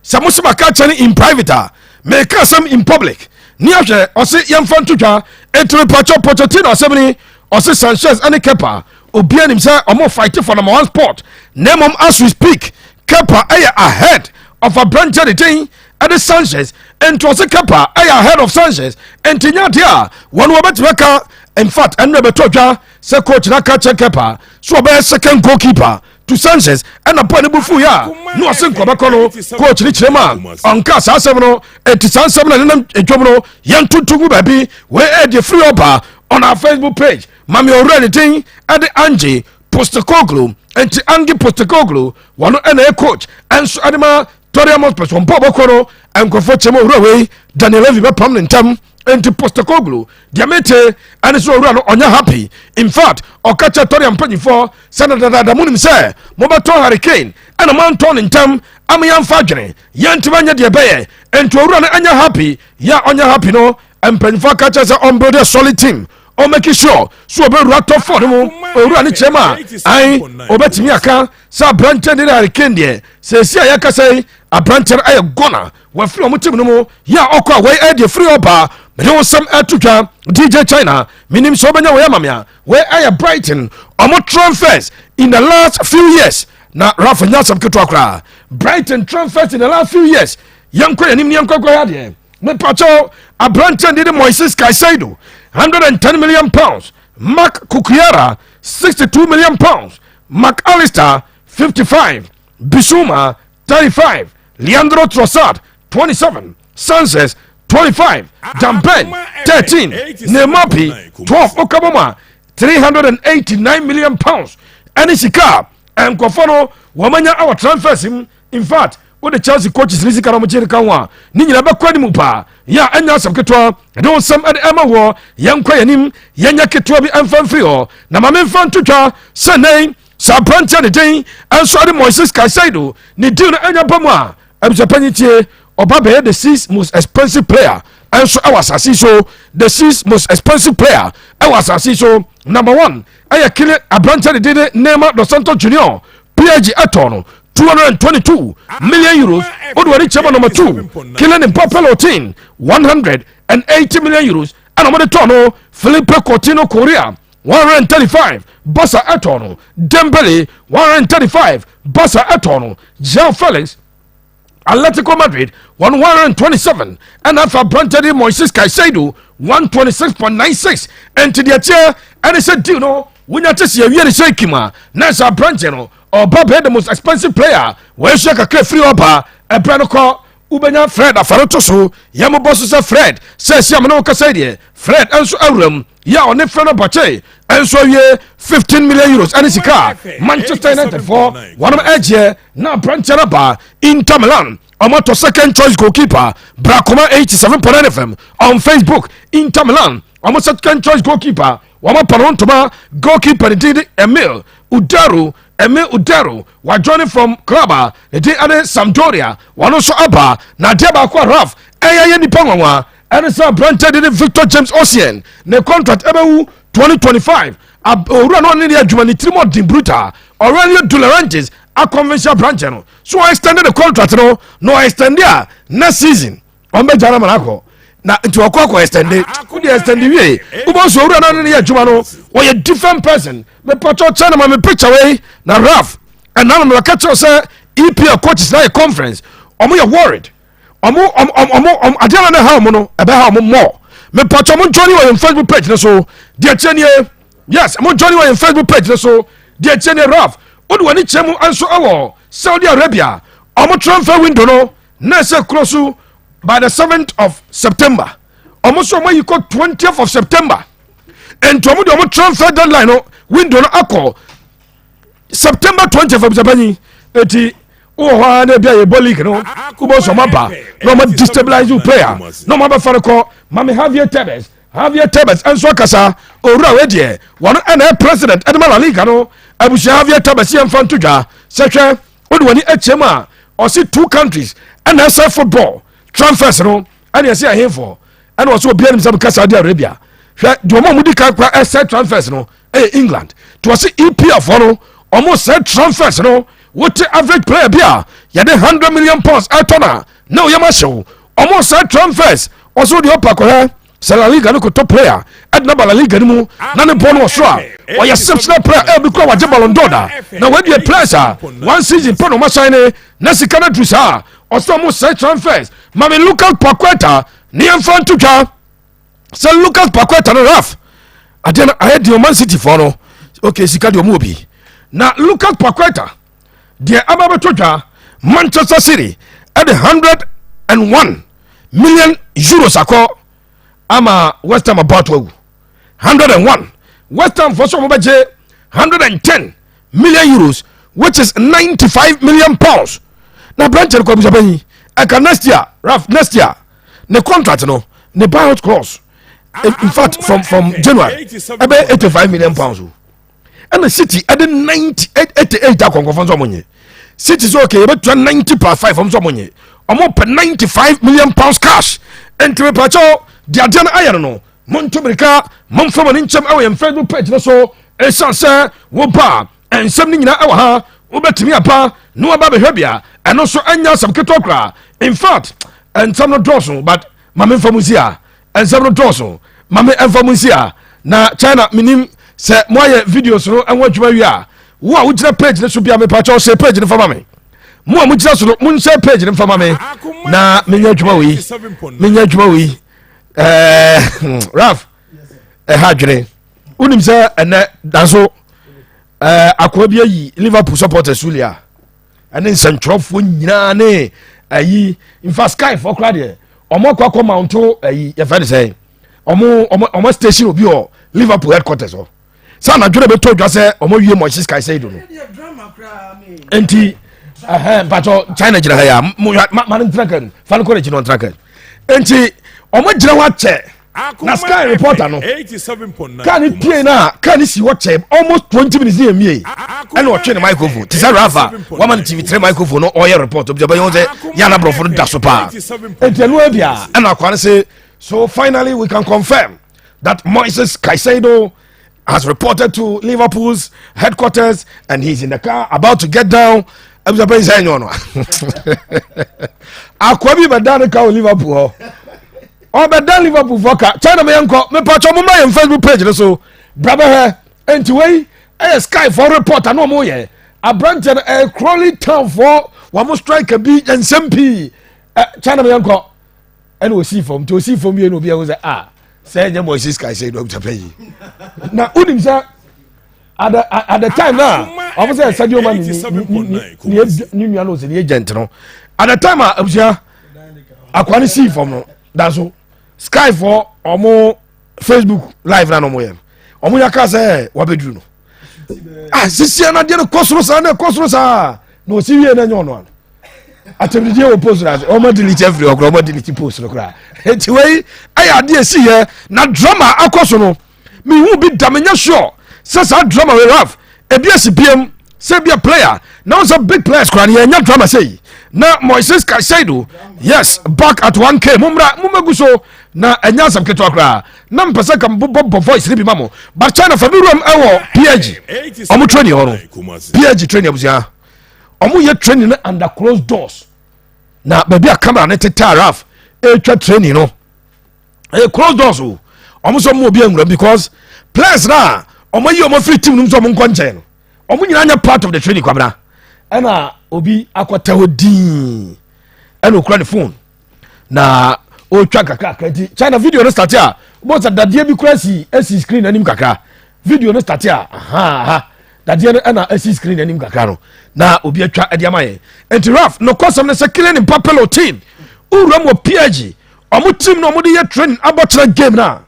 sɛ mo sɛ maka kyɛ no in private a, meka asɛm in public ne ahwɛ. Ɔse yɛmfa nto dwa. Enti mepatwɔ, Pochettino asɛm ni. Ɔse Sanchez ne Kepa, obia nim sɛ ɔmo fight for number one spot, na mmom as we speak, Kepa ɛyɛ ahead of aberanteɛ de den ɛde Sanchez. Nti ɔse Kepa ɛyɛ ahead of Sanchez, nti nya adeɛ a wɔn wɔbɛtumi aka. In fact, ɛno ɛbɛtɔ dwa sɛ coach na ka kyɛ Kepa so ɔbɛyɛ second goalkeeper to Sanchez, ɛna bɔ ne bufu yɛ a na ɔse nkɔbɛkɔ no. Coach ne kyerɛ mu a ɔnka saa asɛm no. Enti saa nsɛm no nenam adwam no, yɛntonto gu baabi. Wei ɛdeɛ firi ɔba on our Facebook page. Mame owura ne din ɛde Ange Postecoglou. Nti Ange Postecoglou, wɔno ɛna ɛ coach ɛnso ɛde ma Tottenham Hotspur. Wɔn bɔ bɔkɔ no, nkurɔfoɔ kyɛm owura wei, Daniel Levy bɛpam ne ntam. Nti Postecoglou deɛ mete ɛne sɛ owura no ɔnyɛ happy. In fact, ɔka kyɛ Tottenham mpanyinfoɔ sɛ na dadada mo nim sɛ mobɛtɔn Harry Kane, ɛna moantɔn ne ntam ama yɛmfa adwene yɛntumi anyɛ deɛ ɛbɛyɛ. Nti owura no ɛnyɛ happy. Yɛ a ɔnyɛ happy no, mpanyinfoɔ ka kyerɛ sɛ ɔmbuild a solid team, ɔmake sure so ɔbɛwura top four no mu. Owura no kyerɛ mu a an ɔbɛtumi aka sɛ aberanteɛ de Harry Kane deɛ, sɛsi a yɛkasa yi, aberanteɛ no ayɛ gɔna wafiri ɔmo team no mu. Yɛ a ɔkɔ a wɔyɛ ɛdeɛ firi ɔba. Mede wo nsɛm ɛto dwa. DJ China, menim sɛ wobɛnya wɔyɛ ama me a wei ɛyɛ Brighton ɔmo transfers in the last few years. Na Rafa nya asɛm ketewa koraa. Brighton transfers in the last few years, yɛnkɔ yɛnim ne yɛnkɔ kɔ yɛ adeɛ. Mepakyɛw, aberanteɛ de Moises Caicedo, £110 million, Marc Cucurella, £62 million, Mac Allister, 55, Bissouma, 35, Leandro Trossard, 27, Sanchez, 25, Dan Burn, 13, Nemapi, 12. Okabɔ mu a, £389 million ɛne sika a nkɔfɔ no wɔmanya awɔ transfers mu. In fact, wode Chelsea coaches ne sika no ɔmogye no ka ho a, ne nyina bɛkɔ anim paa. Yɛ a ɛnya asɛm ketewa ɛde wo nsɛm ɛde ɛma wɔ. Yɛnkɔ yɛnim, yɛnyɛ ketewa bi ɛmfa mfiri hɔ na ma memfa nto twa sɛ nɛn sɛ aberanteɛ ne den ɛnso ɛde Moises Caicedo ne deal no ɛnya ba mu a, abusuapanyin, tie, ɔba bɛyɛ the six most expensive player ɛnso ɛwɔ asase so. The six most expensive player ɛwɔ asase so, number one ɛyɛ Kylian, aberanteɛ ne den de Neymar dos Santos Junior, PSG ɛtɔ no €222 million. O de wɔde kyɛn mu, number two, Kylian Mbappe Lottin, €180 million ɛna wɔde tɔ no. Philippe Coutinho Korea, 135, Barca ɛtɔ no. Dembele, 135, Barca ɛtɔ no. João Felix, Atletico Madrid, 127, ɛna afa aberante de Moises Caicedo, 126.96. Ɛnti deɛ teɛ ɛne sɛ deal no wonya te sɛ yɛwie ne sɛ kim a, na sɛ aberante no ɔba bɛyɛ the most expensive player. Wɔahyia kakra firi ɔba ɛberɛ no kɔ, wobɛnya Fred afare to so. Yɛmobɔ so sɛ Fred sɛ asi amene wo kasa yi deɛ, Fred nso awuram yɛ a ɔne Fenerbahce nso awie €15 million ɛne sika Manchester United foɔ wɔnom ɛgyeɛ. Na aberanteɛ no ba Inter Milan, ɔmɔtɔ second choice goalkeeper. Brakoma 87.9 FM on Facebook. Inter Milan ɔmo second choice goalkeeper, wɔn apɛ no ntoma. Goalkeeper ne din de Emil Audero. Emil Audero wajoin from club a ne din ade Sampdoria. Wɔn nso aba. Na adeɛ baako a Raf ɛyɛ yɛ nipa nwanwa ɛne sɛ aberanteɛ de ne Victor James Osimhen ne contract ɛbɛwu 2025. Owura no ɔne ne adwuma ne tirim ɔden brutal. Aurelio De Laurentiis aconvince aberanteɛ no so ɔ extend the contract no, na ɔ extend a, next season ɔmbɛgya no ma no akɔ. Na nti ɔkɔ akɔ extend. Wode extend wie, wobɔ so owura no ɔne ne yɛ adwuma no, wɔyɛ different person. Mepatɔ kyɛ no ma me picture wei na Raf ɛna no mebɛka kyerɛw sɛ EPL coaches na yɛ conference, ɔmo yɛ worried. Ɔmo ɔmo ɔmo ɔmo adeɛ na ne ha ɔmo no ɛbɛha ɔmo more. Mepatɔ, mo join wɔ yɛn Facebook page no so. Deɛ kyɛ nie, yes, mo join wɔ yɛn Facebook page no so. Deɛ kyɛ nie, Raf, wode w'ani kyerɛ mu nso ɛwɔ Saudi Arabia, ɔmo transfer window no na ɛsɛ kuro so by the 7th of September. Ɔmo nso ɔmo ayi kɔ 20th of September. Nti ɔmo de ɔmo transfer deadline no Window no akɔ September 20 abusuapanyin. Eti wowɔ hɔ a, na ebi a yɛbɔ league no, wobɔ sɛ ɔmo aba na ɔmo destabilize wo player na ɔmo abɛfa no kɔ. Mame Javier Tebas, Javier Tebas nso akasa. Owura wei deɛ, wɔn ɛna ɛ president ɛde ma La Liga no. Abusua, Javier Tebas yɛn fa nto dwa sɛ, hwɛ, wode w'ani akyia mu a, ɔsi two countries ɛna ɛsɛ football transfers no. Ɛna ɛsɛ ahemfo ɛna ɔsɛ obiara nim sɛ bɛka Saudi Arabia. Hwɛ deɛ, ɔmo a ɔmo di kan kora ɛsɛ transfers no ɛyɛ England. To ɔsɛ EPL foɔ no, ɔmo sɛ transfers no, wote average player bi a yɛde £100 million ɛtɔ na na oyam ahyɛw. Ɔmo sɛ transfers, ɔsɛ deɛ ɔpa kɔhɛ sɛ La Liga no kɔtɔ player ɛde na ba La Liga no mu na ne bɔ no wɔ soro a, ɔyɛ exceptional player. Ɛbi kura wagye Ballon d'Or da na wadie players a one season pɛ na ɔma sign ne na sika no aduru saa. Ɔsɛ ɔmo sɛ transfers. Mame Lucas Paqueta ne yɛmfa nto twa sɛ Lucas Paqueta no, raf adeɛ no ayɛ deɛ Man City foɔ no, ok, sika deɛ ɔmo wɔ bi. Na Lucas Paqueta deɛ aba bɛtɔ dwa, Manchester City ɛde €101 million akɔ ama West Ham about awu 101. West Ham fɔ so ɔmo bɛgye €110 million, which is £95 million. Na aberanteɛ no kɔ, abusuapanyin, ɛka next year, raf, next year ne contract no, ne buyout clause, in fact from January ɛbɛ £85 million o. Ɛna City ɛde 90 88 akɔnkɔfɔ nso ɔmo nye City so, okay, yɛbɛtua 90 plus 5. Ɔmo nso ɔmo nye, ɔmo pɛ £95 million cash. Nti mepakyɛw, de adeɛ no ayɛ no, monto mirika, momfa mo ne nkyɛm ɛwɔ yɛn Facebook page no so. Ɛsiane sɛ woba a, nsɛm no nyinaa ɛwɔ ha. Wobɛtumi aba na waba bɛhwɛ bia. Ɛno nso ɛnyɛ asɛm ketewa koraa. In fact, nsɛm no dɔɔso, but ma memfa mu nsi a, nsɛm no dɔɔso, ma me ɛmfa mu nsi a. Na China, menim sɛ moayɛ videos no ɛho adwuma wie a, wo a wogyina page no so bia, mepakyɛw, sɛ page no fa ma me. Mo a mogyina so no, monhyɛ page no mfa ma me na menyɛ adwuma wei, menyɛ adwuma wei. Raf, ɛha adwene. Wonim sɛ ɛnɛ danso akoa bi ayi Liverpool supporters sulia ɛne nsɛntwerɛfoɔ nyinaa ne ayi nfa Sky foɔ koraa deɛ, ɔmo akɔ mount ayi, yɛfɛ ne sɛ ɔmo station obi wɔ Liverpool headquarters hɔ sɛ anadwo na bɛtɔ dwa sɛ ɔmo wie Moises Caicedo no. Nti ɛhɛn, mpatsɔ, China gyina ha yi a, mo ma no ntena kan fa no kɔ n'akyi na ɔntena kan. Nti ɔmo gyina hɔ akyɛ na Sky reporter no, kaa ne pie na kaa ne si hɔ kyɛ almost 20 minutes ne yɛ mie, ɛna ɔtwe ne microphone te sɛ Rafa wama no TV3 microphone no, ɔyɛ report obi ɔbɛyɛ sɛ yɛn aborɔfo no da so paa. Nti ɛno abia ɛna akwa no sɛ, "So finally we can confirm that Moises Caicedo has reported to Liverpool's headquarters and he's in the car about to get down." Ɛbisɛ sɛ ɛnyɛ ɔno akoa bi bɛda ne ka wɔ Liverpool hɔ, ɔbɛda Liverpool fɔ ka. China, meyɛ nkɔ, mepatwɛ mo ma yɛn Facebook page no so bra bɛhwɛ. Enti wei ɛyɛ Sky fɔ report ana ɔmo yɛ aberanteɛ no, ɛyɛ Crawley Town fɔ wɔn striker bi, nsɛm pii. Ɛ China, meyɛ nkɔ. Ɛna osii fam, nti osii fam yie na obi ɛho sɛ, ah, sɛ ɛnyɛ Moises Caicedo ɔbɛtɛ yi. Na wonim sɛ at the time na ɔmo sɛ Sadio Mane ni nua no sɛ ni agent no, at the time a abusua akwa ne sii fam no danso, Sky fɔ ɔmo Facebook live na ɔmo yɛ no, ɔmo yɛ aka sɛ wabɛduru no, ah, sisi anadeɛ no kɔ soro saa na ɛkɔ soro saa na osi wie na ɛnyɛ ɔno ano atɛmdidie wɔ post no ase. Ɔmo delete afiri hɔ koraa, ɔmo delete post no koraa. Eti wei ɛyɛ adeɛ esi yɛ na drama akɔ so no, mihu bi da. Menyɛ sure sɛ saa drama wei, raf, ebi esi biem sɛ ebi a player na wɔn sɛ big players koraa no yɛnya drama sɛ yi. Na Moises Caicedo, yes, back at 1K. Mo mmra, mo mɛgu so na ɛnya asɛm ketewa koraa na mpɛ sɛ ka bobɔ bɔ voice ne bi ma mo. But China fa bi wuram ɛwɔ PSG ɔmo training hɔ no. PSG training, abusua, ɔmo yɛ training no under closed doors na baabi a camera ne tete raf ɛretwa training no, ɛyɛ closed doors o. Ɔmo sɛ ɔmo obi anwura because players na ɔmo ayi ɔmo afiri team no mu sɛ ɔmo nkɔ nkyɛn no, ɔmo nyinaa nyɛ part of the training. Kwabena, ɛna obi akɔtɛ hɔ diin, ɛna okura ne phone na ɔretwa kakra kakra. Nti China, video no start a, bó sɛ dadeɛ bi kura si esi screen anim kakra. Video no start a, aha aha, dadeɛ no ɛna esi screen anim kakra no na obi atwa ɛde ama yɛn. Nti raf no kɔsɛm no sɛ Kylian Mbappe Lottin wura mu wɔ PSG ɔmo team na ɔmo de yɛ training abɔkyerɛ game na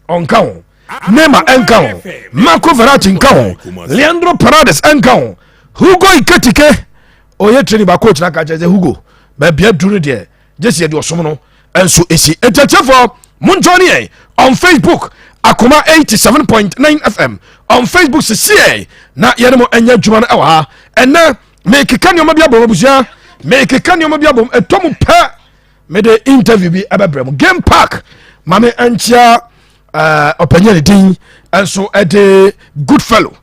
ɔnka ho. Neymar ɛnka ho, Marco Verratti nka ho, Leandro Paredes ɛnka ho, Hugo Ekitike ɔyɛ training ba coach na ka kyerɛ sɛ Hugo baabi aduru no deɛ, gye sɛ yɛde ɔsom no nso ɛsi. Ntiatiafoɔ, monjoin yɛn on Facebook, Akoma 87.9 FM on Facebook sisiɛ, na yɛne mo ɛnyɛ adwuma no ɛwɔ ha. Ɛnɛ mekeka nneɔma bi abom, abusua, mekeka nneɔma bi abom. Ɛtɔ mu pɛ, mede interview bi ɛbɛbrɛ mu. Game Park mame nkyia ɔpanyin ne din nso ɛde Good Fellow,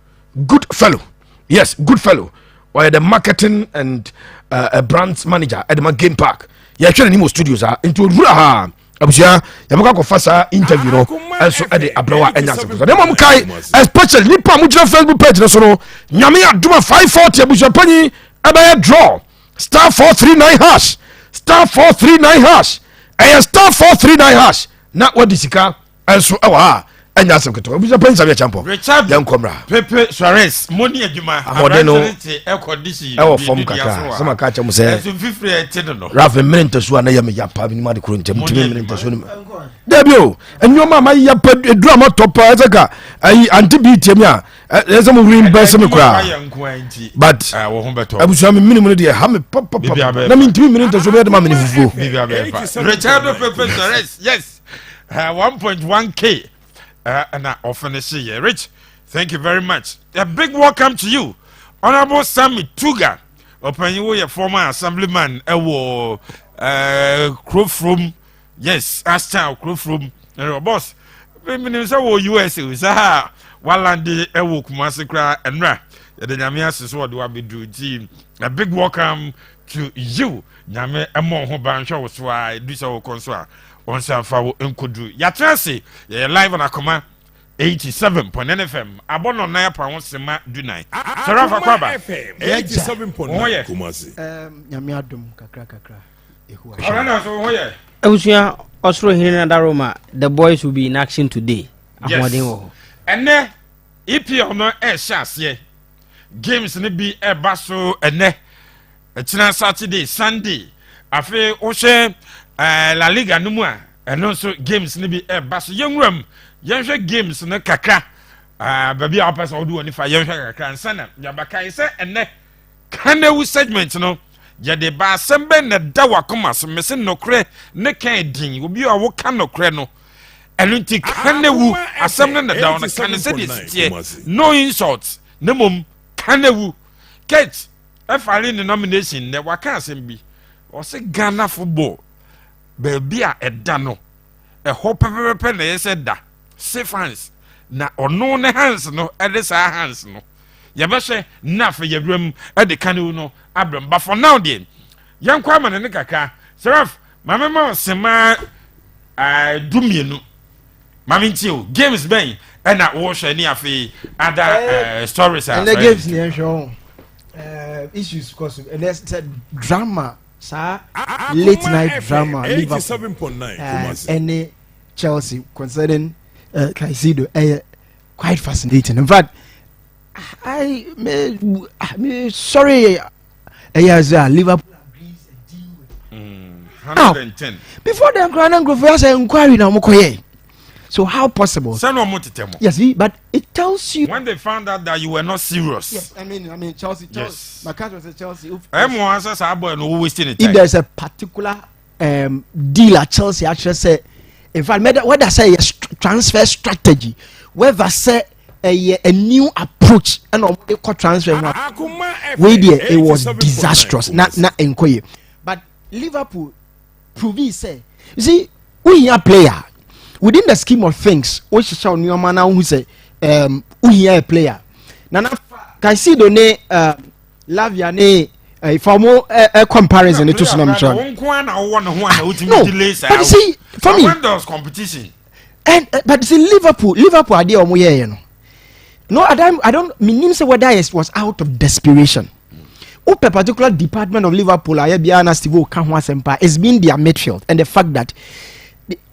Good Fellow, yes, Good Fellow, ɔyɛ the marketing and brand manager ɛde ma Game Park. Yɛhwɛ n'anim wɔ studios ha, nti owura ha, abusua, yɛbɛkɔ akɔfa saa interview no ɛnso ɛde abrɛw a ɛnya asɛm so. Na mmom kae, especially nipa a mogyina Facebook page no so no, Nyame adoma 540, abusua panyin, ɛbɛyɛ draw. *439#, *439#, ɛyɛ *439# na wadi sika ɛnso ɛwɔ ha. Ɛnya asɛm ketewa, abusua panyin Sami Akyɛmpɔ. Richard. Yɛnkɔ mmra. Pepe Suarez mo ní adwuma. Ahoɔden no Aberante te air condition ɛwɔ fam kakra sɛ maka kyɛ mo sɛ ɛnso fifiri ɛte no. Raf mmere ntasuo a na yɛ me yapa menim ade koro nkyɛ metumi mmere ntasuo no mu dabi o. Nneɔma a mayɛ pa, ɛduru a matɔ pa, ɛsɛ ka ayi ante bi tie me a ɛsɛ mo wuri mbɛ sɛ me koraa, but wɔ ho bɛtɔ. Abusua, me mene mu no deɛ ha me Biribi papapapa abɛyɛ na mentumi mmere ntasuo bɛyɛ de ma mene fufuo. Biribi abɛyɛ fa. Richardo Pepe Suarez, yes, 1.1K na ɔfinish yɛ. Rich, thank you very much. A big welcome to you, Honourable Sammy Tuga. Ɔpanyin wo yɛ former assemblyman ɛwɔ Kurofrom, yes, Ashtown Kurofrom. Ɛnna boss mímu sɛ wɔ USA saa waland ɛwɔ Kumase koraa ɛnura. Yɛde Nyame ase so wɔde wabɛduru, nti a big welcome to you. Nyame ɛmɔ ho ban, hwɛ wo so a ɛdu sɛ wokɔ nso a ɔnsa mfa wo nkɔduru. Yɛatena ase, yɛyɛ live on Akoma 87.9 FM. Abɔ no nan apa ho sema 14. Sɛrafa Kwaba. 87.9 Wo ho yɛ? Kumasi. Nyame adom, kakra kakra. Ehu ɔrɛ na so wo ho yɛ? Abusua, ɔsoro hene nadaroma, the boys will be in action today. Ahoɔden wɔ hɔ. Ɛnɛ EPL no ɛhyɛ aseɛ, games no bi ɛba so ɛnɛ, ɛkyina Saturday, Sunday. Afei wohwɛ La Liga no mu a, ɛno nso games no bi ɛba so. Yɛnwura mu, yɛnhwɛ games no kakra. Baabi a wopɛ sɛ wode wɔ nifa, yɛnhwɛ kakra nsa na yɛbɛkae sɛ ɛnɛ kanewu segment no yɛde ba. Asɛm bɛn na da wakoma so? Mese nokorɛ ne kan din obi a woka nokorɛ no, ɛno nti kanewu asɛm no na da wo no kane sɛdeɛ siteɛ, no insult, na mmom kanewu. Kate ɛfile ne nomination nnɛ, waka asɛm bi, ɔsɛ Ghana football baabi a ɛda no, ɛhɔ pɛpɛpɛpɛ na ɛyɛ sɛ da safe hands, na ɔno ne hands no ɛde saa hands no yɛbɛhyɛ na afei yɛwura mu ɛde kanewu no abrɛm. But for now deɛ, yɛnkɔ ama ne ne kakra. Seraf, maame ma ɔsema 12. Maame ntie o, games bɛn ɛna wɔrehwɛ ne afei ada stories a Ɛnɛ games ni yɛn hwɛ ho issues kɔ so ɛnɛ sɛ drama saa, late night drama, Liverpool 87.9 Kumasi. Ɛne Chelsea concerning Caicedo ɛyɛ quite fascinating. In fact, I me me sorry, ɛyɛ sɛ Liverpool agrees a deal with 110. Before then koraa na nkurɔfoɔ yɛ sɛ inquiry na wɔn kɔ yɛ, so how possible? Sɛ na ɔmo tetɛ mo. Yes, but it tells you. When they found out that you were not serious. Yes, I mean Chelsea. My cousin say Chelsea. If, ɛmu wɔn sɛ saa boy no wo wasting the time. If there is a particular deal at Chelsea actually say, in fact, whether say a transfer strategy, whether say a new approach and ɔmo de kɔ transfer mu wey deɛ, it was disastrous na nkɔ yie. But Liverpool prove say, you see, wohia player within the scheme of things, wohyehyɛ nneɛma na wohu sɛ wohia a player. Nana Caicedo ne Lavia ne fa mo comparison ne to so na mi kyerɛ. Wɔn nko ara na wɔwɔ ne ho a na wotumi No, delay saa. but you see, for me when there was competition. And but you see, Liverpool adeɛ a wɔn yɛɛ no, I don't menim sɛ whether it was out of desperation. Wopɛ particular department of Liverpool a yɛ biara na Steve ka ho asɛm pa, it's been their midfield and the fact that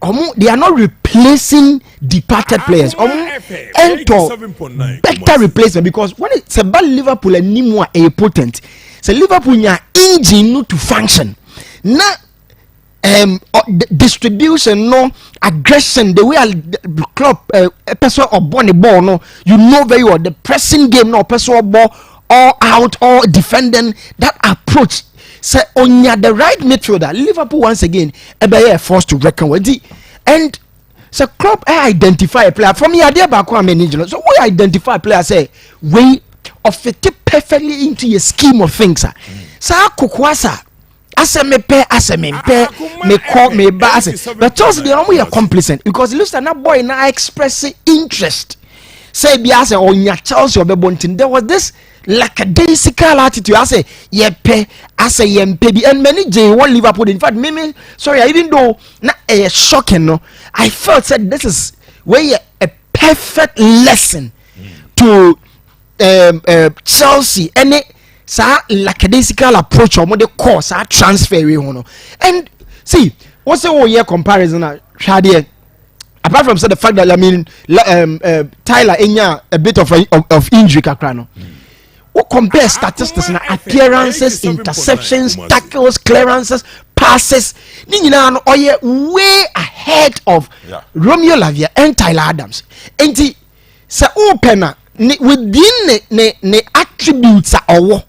ɔmo they are not replacing departed players. Ɔmo ɛntɔ better replacement, because when it sɛ ba Liverpool anim a ɛyɛ potent sɛ Liverpool nya engine no to function na Distribution no, aggression, the way a club ɛpɛ sɛ ɔbɔ ne ball no, you know very well the pressing game no, ɔpɛ sɛ ɔbɔ all out, all defending, that approach, sɛ onya the right midfielder, Liverpool once again ɛbɛyɛ a force to reckon with. And sɛ club ɛ identify a player from adeɛ baako a mɛni gyina so, we identify a player sɛ wei ɔfit perfectly into your scheme of things a, saa kokoasa asɛ mepɛ, asɛ mempɛ, mekɔ meba asɛ. But Chelsea deɛ, ɔmo yɛ complacent because it looks like na boy na express interest sɛ bi asɛ ɔnya Chelsea ɔbɛbɔ. Nti there was this lackadaisical attitude, asɛ yɛpɛ, asɛ yɛmpɛ bi. And many gye wɔ Liverpool. In fact, me, sorry, even though na ɛyɛ shocking no, I felt said this is wey yɛ a perfect lesson to Chelsea ɛne saa lackadaisical approach a wɔde kɔ saa transfer wei ho no. And see, wọ́n sɛ wɔyɛ comparison a, hwɛ adeɛ, apart from say the fact that, I mean, Tyler enya a bit of injury kakra no, wo compare statistics na appearances, interceptions, tackles, clearances, passes ne nyinaa no, ɔyɛ way ahead of Romeo Lavia and Tyler Adams. Nti sɛ wopɛ na ne within ne attributes a ɔwɔ,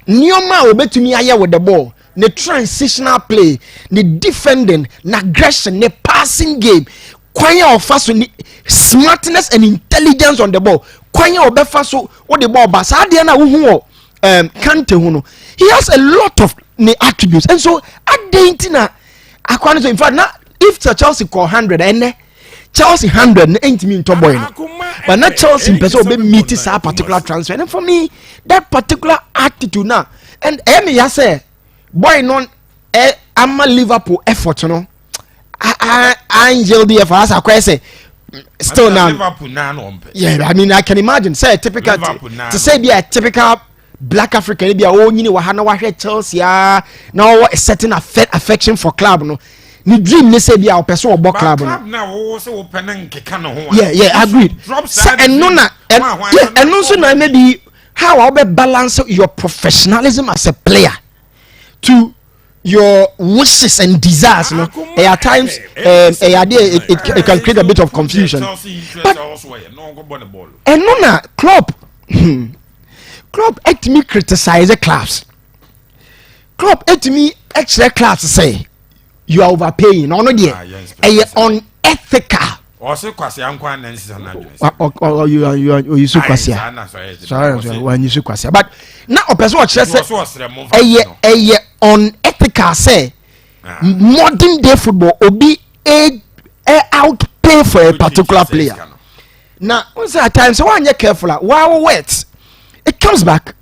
nneɛma a obetumi ayɛ with the ball, ne transitional play, ne defending, ne aggression, ne passing game, kwan a ɔfa so, ne smartness and intelligence on the ball, kwan a ɔbɛfa so wode ball ba, saa adeɛ no a wohu wɔ Kante ho no, he has a lot of ne attributes. And so adeɛ nti na akwa no so, in fact, na if sɛ Chelsea kɔ 100 ɛnɛ, Chelsea 100 no ɛntumi ntɔ boy no, but na Chelsea mpɛ sɛ ɔbɛ meet saa particular transfer. And for me, that particular attitude na, and ɛyɛ mi ya sɛ boy no ɛ ama Liverpool effort no angel df asa akɔyɛ sɛ still now Liverpool naa na ɔmpɛ. Yeah, I mean, I can imagine say typical Liverpool naa. To say be a typical black African bi a ɔnyini wɔ ha na wahwɛ Chelsea a, na ɔwɔ a certain affection for club no, ne dream ne sɛ bi a ɔpɛ sɛ ɔbɔ club no. Club na wɔwɔ sɛ wɔpɛ ne nkeka ne ho a. Yeah, agreed. Drop sɛ saa. Ɛno na yeah, ɛno nso na maybe how a wobɛ balance your professionalism as a player to your wishes and desires no, ɛyɛ at times ɛyɛ adeɛ it can create a bit of confusion. But ɛno na club ɛtumi criticize clubs, club ɛtumi ɛkyerɛ clubs sɛ you are overpaying, na ɔno deɛ Ah, yes, ɛyɛ unethical. Ɔse kwasea nkwa na nsisa no adwene. Oyi so kwasea. Sorry, wanyi so kwasea, but na ɔpɛ sɛ ɔkyerɛ sɛ ɛyɛ unethical sɛ modern day football obi ɛ outpay for a particular player. Na n sɛ at times sɛ wanyɛ careful a, wow, words, it comes back.